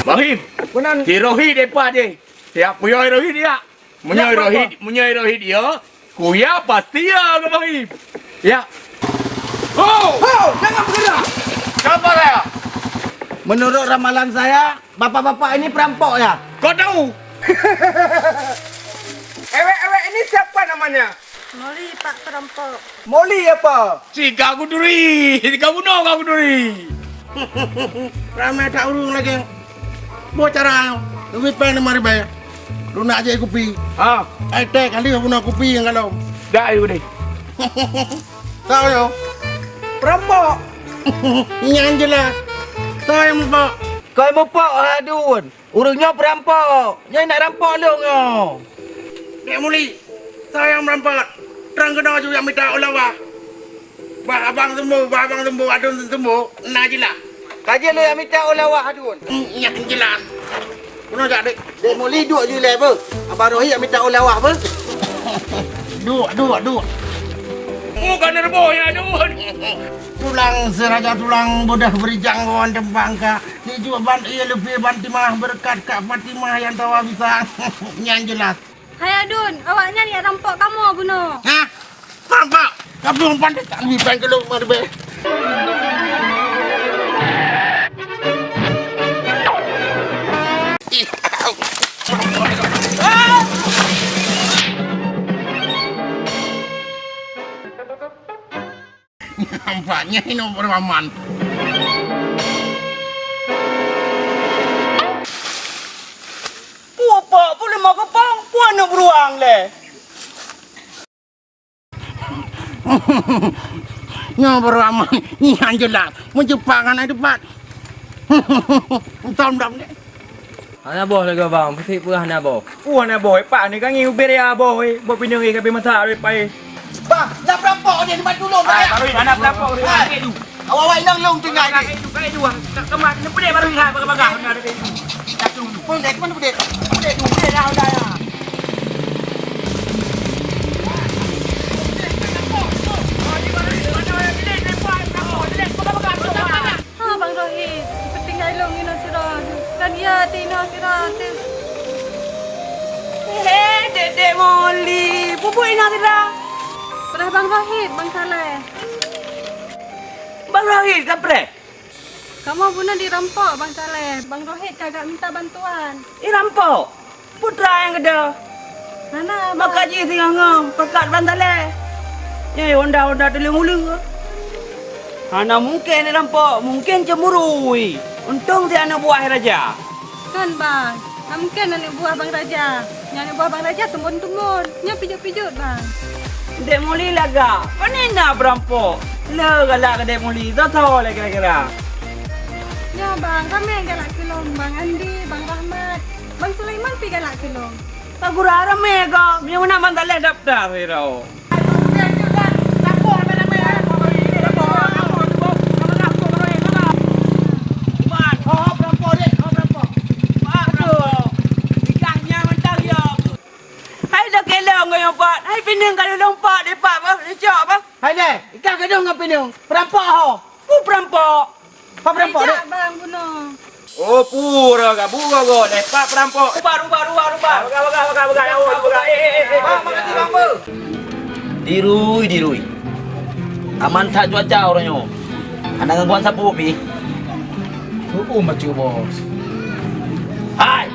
Bahim, meunan si Rohit depan deh. Siap puyôi Rohit ya. Meunyoe Rohit, meunyoe Rohit ya, kuya pasti ya ngon Bahim. Ya. Ho! Ho! Jangan bergerak! Siapa saya? Menurut ramalan saya, bapak-bapak ini perampok ya. Kau tahu? Ewek-ewek ini siapa namanya? Moli, Pak Perampok. Moli apa? Si Kak Kuduri, si Kak Buno, Kak Kuduri. Ramai tak urung lagi. Boh cara, lebih pen lima ribu. Lu nak je kupi. Ha. Ai teh kali guna kupi yang kalau. Dah ayo deh. Tahu yo. Perampok. Yang jelas. Tahu yang mupok. Kau mupok adun. Ureueng nyoe peurampok. Nyoe nak rampok lôn nyoe. Dek Muli, soe nyang meurampok? Trang keunoe ju nyang mita ulawah. Bah abang sumbo, bah abang sumbo, adun sumbo, na jeulaih. Ka jeuet lôn nyang mita ulawah adun. Hmm, nyan jeulaih. Keunoe jak, Dek. Dek Muli duek ju ilèe beuh. Abang Rohit nyang mita ulawah beuh. Duek, duek, duek. Bukan nerboh ya, adun. Tulang seraja tulang, bodoh berijang wan teumbang ka. Tijuk ban ie leupie ban timah, beureukat kak Fatimah nyang tawa bisa. Nyan jeulaih. Hai adun, awaknyan jak rampok kamoe bunoe. Hah? Rampok? Kamoe pandai tak leubeh ban keulok meuleubeh. Nampaknya ini beraman. Puak-puak pun lima kepang, puak aneuk beruang leh. Nyoe beraman, nyan jeulaih. Meucupa ngon ai teumpat. Tom dam deh. Hana boh lagèe bang, peusit peue hana boh. Peue hana boh, eh, Pak, ni ka ngieng ubit ya boh, eh. Boh pineung, eh, ka pi masak, eh, Pak, eh. Bang, na perampok ni, dibantu lôn, Bang, ya? Baru hana perampok, eh. Hai. Awak-awak inong lôn tinggai ni. Kayu, kayu, ah. Tak kemat, ni pedih baru lihat bagah-bagah. Hana ada kayu. Satu. Pun dek, mana pedih? Pedih tu, pedih dah, dah, ya. Ha, Bang Rohit, peutinggai lôn inoe sira. Dan ya, ti inoe sira, ti. He, Dek, Dek Moli, peue buet inoe sira? Peurah Bang Rohit, Bang Saleh. Bang Rohit, ka preh? Kamoe bunoe dirampok, Bang Saleh. Bang Rohit ka geujak minta bantuan. Dirampok? Putra nyang keudeh. Hana, Bang. Maka jih singoh-ngoh, peukat ban saleh. Nyoe honda-honda tuleueng uleue. Hana mungken rampok, mungken cemburu. Untông si aneuk buah raja. Kon, Bang. Hana mungken aneuk buah Bang Raja. Nyan aneuk buah Bang Raja tumbon-tumbon. Nyan pijot-pijot, Bang. Dek Muli lagak. Pane na peurampok? Le galak keu Dek Muli. Soe-soe lé kira-kira? Nyoe, Bang. Ramé galak keu lôn. Bang Andi, Bang Rahmat. Bang Sulaiman pi galak keu lôn. Ka gura ramé ka, meunyoe meunan ban talèh daftar sidroe. Hai, dah kelong ngon nyoe pat. Hai, pineung ka lôn lompat, dipat bah, dicok bah. Hai deh, ikan gadong ngon pineung, peurampok ho. Peue peurampok? Ho peurampok deh. Bang bunoe. Oh, pura gabu gogo deh, pak peurampok. Ubah, ubah, ubah, ubah. Bagah, bagah, bagah, bagah, bagah. Eh, eh, eh, eh. Bang, makasih bang, beuh. Dirui, dirui. Aman that cuaca uroe nyoe. Hana gangguan sapeue pih. Tu'u macu bos. Hai.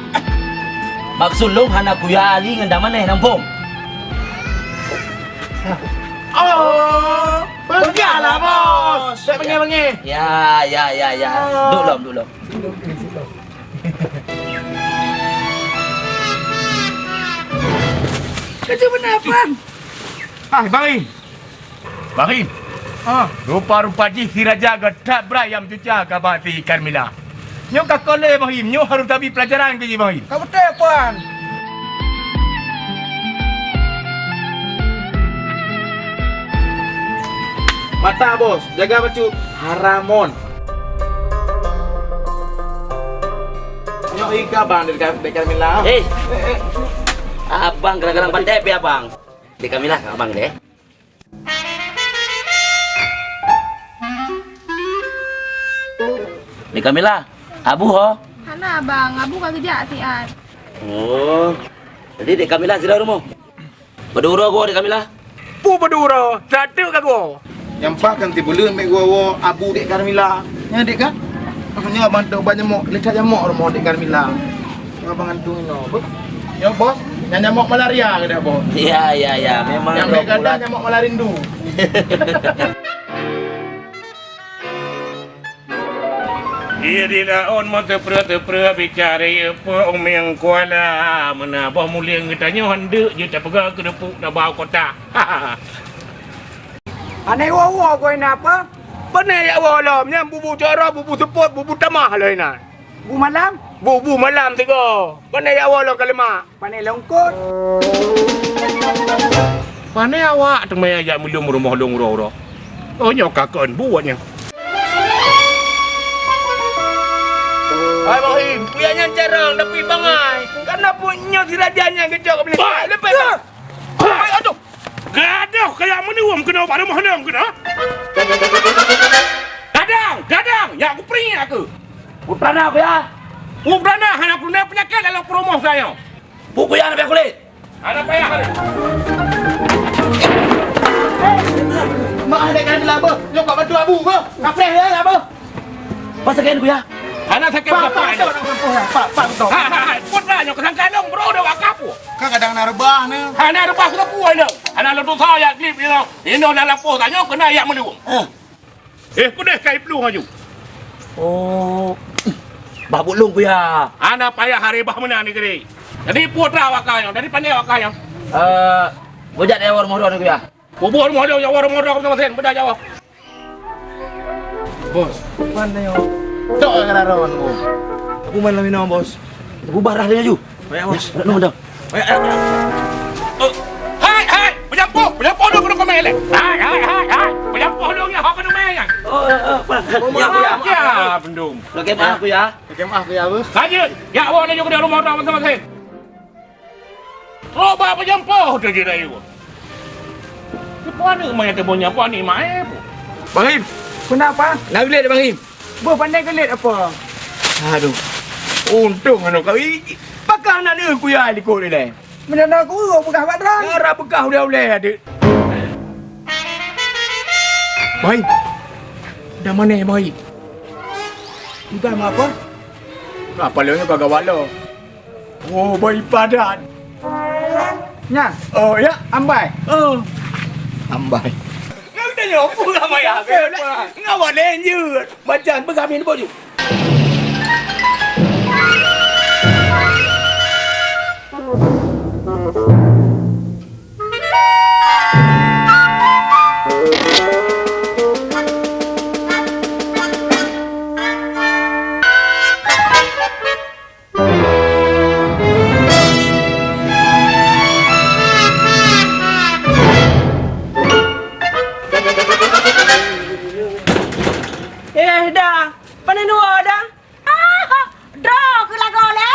Maksud lôn hana kuya Ali ngon Damaneh nampông. Oh, peugahlah bos. Tak bengeh-bengeh. Ya, ya, ya, ya. Oh. Duduk lom, duduk lom. Keuceue beuna, Pan. Ah, Bang Im. Bang Im. Ah. Rupa-rupa jih si Raja geutab brat nyang meucuca kaba si Carmila. Nyoe ka kon lé, Bang Im. Nyoe harôh tabi peulajaran keu jih, Bang Im. Ka beutôi, Pan. Mata, Bos. Jaga bacut. Haramon. Nyoe ié keu abang, Dek Ka-, Dek Carmila. Eh. Eh, eh. Abang kadang-kadang pandai pih abang. Dek Carmila, abang deh. Dek Carmila, abu ho? Hana, abang. Abu ka geujak siat. Oh. Jadi Dek Carmila sidroe rumoh? Beudua uroe goe Dek Carmila? Peue beudua uroe, sateuk ka goe. Nyang paih kan tibuleuen bèk goe-goe abu Dek Carmila. Nyan Dek kan? Nyoe abang teuh ubat nyamok, leucat nyamok rumoh Dek Carmila. Nyoe abang gantung inoe. Beuh. Nyoe Bos, nyan nyamok malaria keudeh Bos. Ya, ya, ya, memang. Nyang bèk gadoh nyamok malarindu. Ie di laôt meuteupreuh-teupreuh bicara ie peuet umieng kuala, meunan boh mulieng geutanyoe handeuk jeuet tapeugah keuneupuk tabau kota. Aneh woe-woe goe na apa? Pane jak woe lom nyan bubu coro, bubu seupôt, bubu tamah lom inan. Bu malam? Bubu malam sigoe. Pane jak woe lom ka leumak. Pane longkot. Pane awak teuma jak meulom rumoh lôn uroe-uroe. Oh, nyoe ka kon buet nyoe. Hai Bohim, kuyak nyan carông tapi bangai. Kana pun nyoe si raja nyan geucok keubilang. Lepas. Hai, aduh. Gadoh kaya meuniweuem keunoe bak rumoh lôn keunoe. Gadang, gadang, nyak kupeuringek keu. Putrana kuyak. Putrana hana peureulèe peunyakét dalam peurumoh saya. Pu kuyak na payah kulét. Hana payah. Mak ada kan lah beuh. Nyoe kat bantu abu beuh. Kapreh ya lah beuh. Pasal kain kuyak. Hana sakét. Pak, apa pak, ada orang kampung ya. Pak, pak, betul. Ha, ha, ha. Putra nyoe keusangka dong bro dah wakaf. Kan kadang na reubah ni. Hana reubah keudeh puai dong. Hana lôn tusa ya klip ni. Inoe na lapoh tanyoe keunan yak meunurun. Eh. Eh, peudeh kai plueng aju. Oh. Bah buet lôn kuyak. Hana payah haré bah meunan ni keude. Jadi putra awak kah nyoe, jadi pandai awak kah nyoe. Eh, bujak dewa rumoh droe ni kuyak. Bubur rumoh droe, nyawa rumoh droe, sama sen, beda nyawa. Bos, mana nyoe? Tok ka raron, Bos. Aku main lawan Bos. Bubar dah dia laju. Baik, Bos. Nak nunggu dah. Baik, baik. Eh, hai, hai, peujampoh, peujampoh dong keuneuk keuméh lé. Hai, hai, hai, hai, peujampoh dong ya, hok keuneuk keuméh ya. Oh, eh, eh, Pak. Ya, aku ya. Ya, bendung. Oke, maaf, aku ya. Oke, maaf, aku ya, Bos. Lanjut, ya, awak lanjut ke dalam rumah orang masing-masing. Trok bak peujampoh tu je rayu. Siapa ni rumah yang tebon nyapo ni mai. Bang Im. Kenapa? Nak relate Bang Im. Boh pandai geulét apa? Aduh. Untung aneuk kau. Pakah aneuk kuya likot ilèe. Meunan aku ureueng peugah bak droe. Dara peugah ulèe-ulèe adeuk. Bai. Dah manèh bai. Udah apa? Apa lôn ka gawat lôn. Oh, bai padat. Nya. Oh, ya, ambai. Oh. Ambai. Nang tanya apa lah bai habis. Ngawat lenjut. Macam peugah min boju. Eh, dah. Pane dua dah. Ah, droe keu lagoe lé.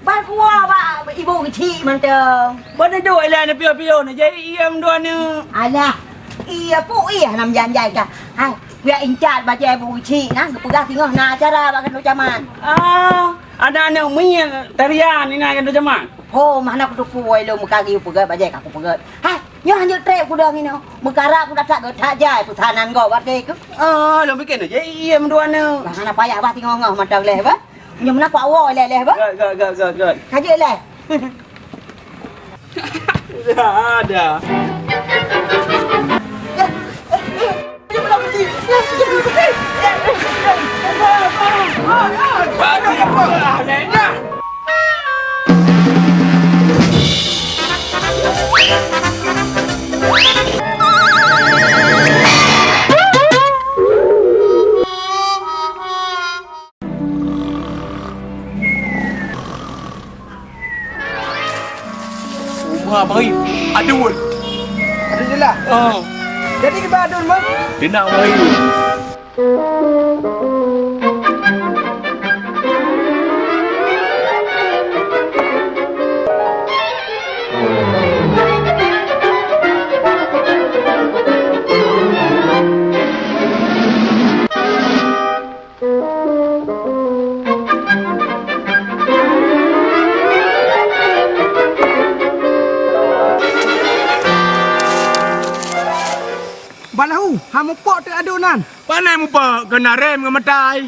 Ban kuwoe bak ibu keuchik mantong. Ban neudok ilèe neupiôh-piôh neujai iem dua neuk. Alah, iya pu iya nam janjai ka. Hai, kuyak incat bajèe ibu keuchik na geupeugah singoh na acara bak keunoe jaman. Ah, aneuk-aneuk mieng tarian inan keunoe jaman. Ho, mana kuteupeu lôn meukari peugöt bajèe ka kupeugöt. Hai, nyoe hanjeuet trép kudong inoe. Meukarab kudatak geutak jai peusanan gob watèe keuh. Ah, lôn pike neujai iem dua neuk. Bah hana payah bah singoh-ngoh mantong lé bah. Nyoe meunan kuwoe lé-lé bah. Göt, göt, göt, göt, göt. Ka jeuet lé. Dah ada. Oh. Jadi kiban Adun, Mak? Inong Wahyu. Balahu, han mupok teuk Adun nan. Pane mupok, keunan rem ngon matai.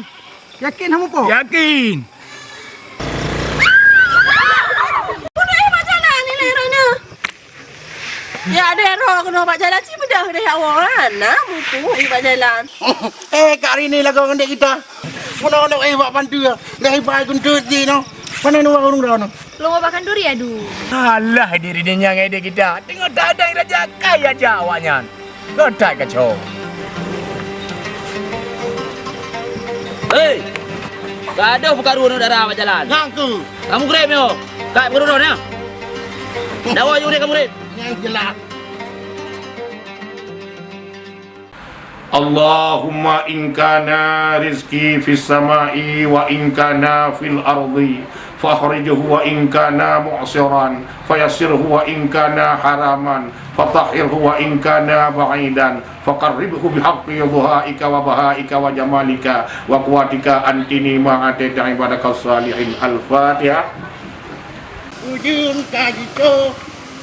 Yakin han mupok? Yakin. Udah, eh, macam mana ni, Rana? Ya, ada roh kena bak jalan, si mudah deh awak kan. Nah, mutu bak jalan. Eh, Kak Rini lagu ngon dek kita. Pun orang eh bak pantu ya. Dah ibai guntur di no. Mana ni orang orang no? Lôn bak khanduri, Adun. Alah, diri dia nyang edek kita. Tengok tak ada yang raja kaya aja awaknya. Gotai kacau. Hei! Gadoh peukaru aneuk dara bak jalan. Nyang tu. Kamu grep nyoe. Kak peukaru nyoe. Dawa yue kamu grep. Nyang jelas. Allahumma in kana rizqi fis sama'i wa in kana fil ardi, fa akhrijhu wa in kana mu'siran, fa yassirhu wa in kana haraman, fa tahhirhu wa in kana ba'idan, fa qarribhu bihaqqi dhuhaika wa bahaika wa jamalika wa quwwatika antini ma ataita ibadakas salihin. Al-Fatihah. Ujung ka jicok,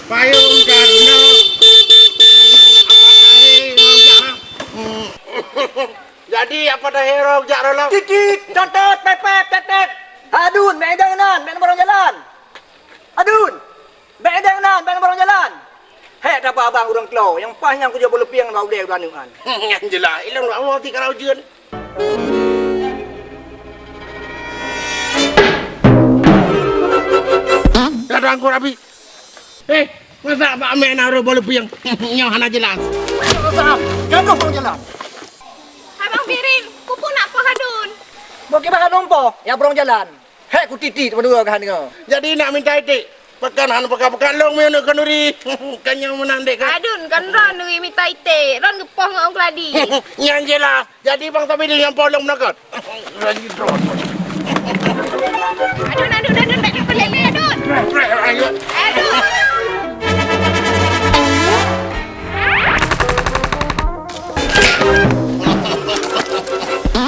payong ka runoe. Apa tahe rojak? Jadi, apa tahe rojak rolo? Titit, totot, pepet, tetet. Adun, bèk idang nan, bèk na barong jalan. Adun, bèk idang nan, bèk na barong jalan. Hek tapa abang ureueng klo, nyang paih nyang kujok beuleupie ngon bak udée udah aneuk nyan. Nyan jeulaih, ilong Allah ti kalau ujeuen. Datang ku Rabi. Eh, masa Pak Amin naruh bola puyeng? Nyoe hana jelas. Masa? Jangan kau jalan. Abang Birin, kupu nak poh Adun. Bok kiban Adun poh, ya brong jalan. Hek ku titit berdua ke hana. Jadi nak minta itik. Pekan han pekan-pekan long meuneuk khanuri. Kan nyang meunan dek kan? Adun, kan ron nuri mita ite. Ron geupoh ngon ong keladi. Nyan je lah. Jadi bang Sabidin nyang polong meunakot. Lagi ron. Adun, adun, adun, bèk keu lélé, adun. Ayo. Adun.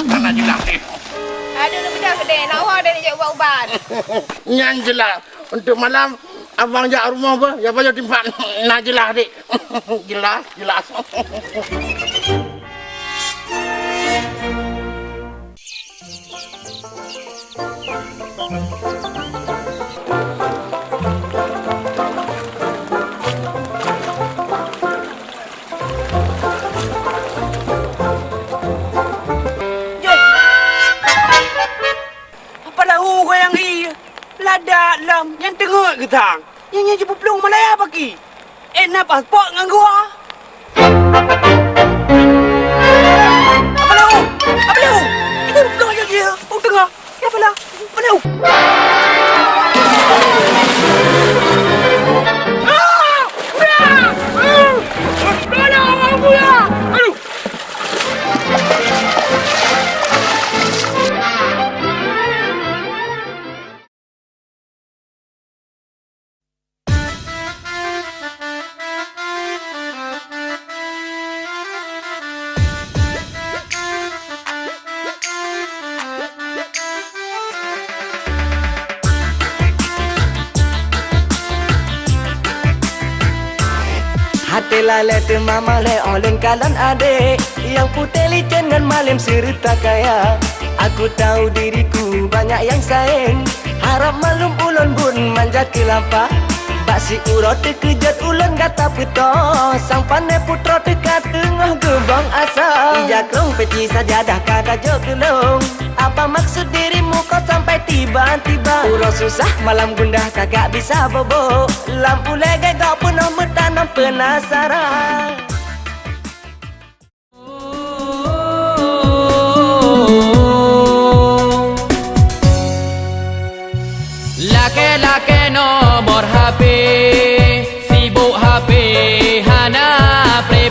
Mana jelas ni? Adun, udah gede. Nak wah dah nak jak ubat-ubat. Nyan jelas. Untuk malam, abang jak rumoh bah, ya payah timpat. Nah, jelas, Dik. Jelas, jelas. Apa lahu goyang ie? Ladak lom, nyang teungeut geutang. Nyang nyan jipeuplueng Malaya paki. Eh, na paspot ngon gua. Apa lahu? Apa lahu? Itu peuplueng aja dia. Oh, tengah. Apa lahu? Apa lahu? Ah! Ah! Ah! Tolong aku ya! Aduh! Até lalé teuma malée, oh lôn kalon adék, nyang putéh licén ngon malém seureuta kaya. Aku tahu diriku banyak yang sayang, harap maklum ulôn buet manja keu lapah. Bak siuroe teukeujot ulôn gata peutoh, sang pané putroe teuka teungoh geubong asa. Ija krong peci sajadah ka tajok keu lôn. Apa maksud dirimu kok sampai tiba-tiba? Uroe susah malam gundah kagak bisa bobo. Lam ulée geuh peunoh meutanam peunasaran. Lakée-lakée nomor H P, sibuk H P hana pré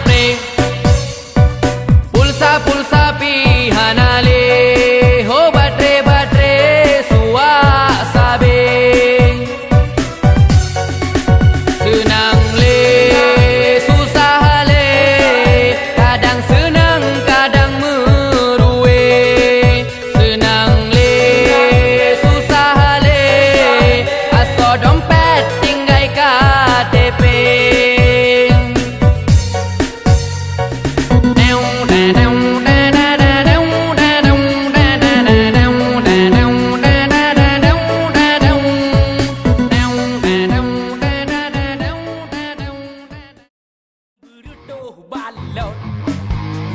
Oh balot,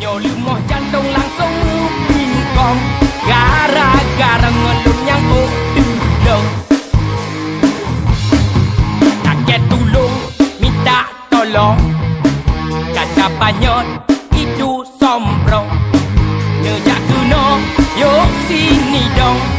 nyoe leumoh jantong langsong meubingkong. Gara-gara ngon lôn nyang ôk deuh lom. Takét tulông, minta tolong. Kaca panyöt, itu sombrong. Neujak keunoe, yôh sini dong.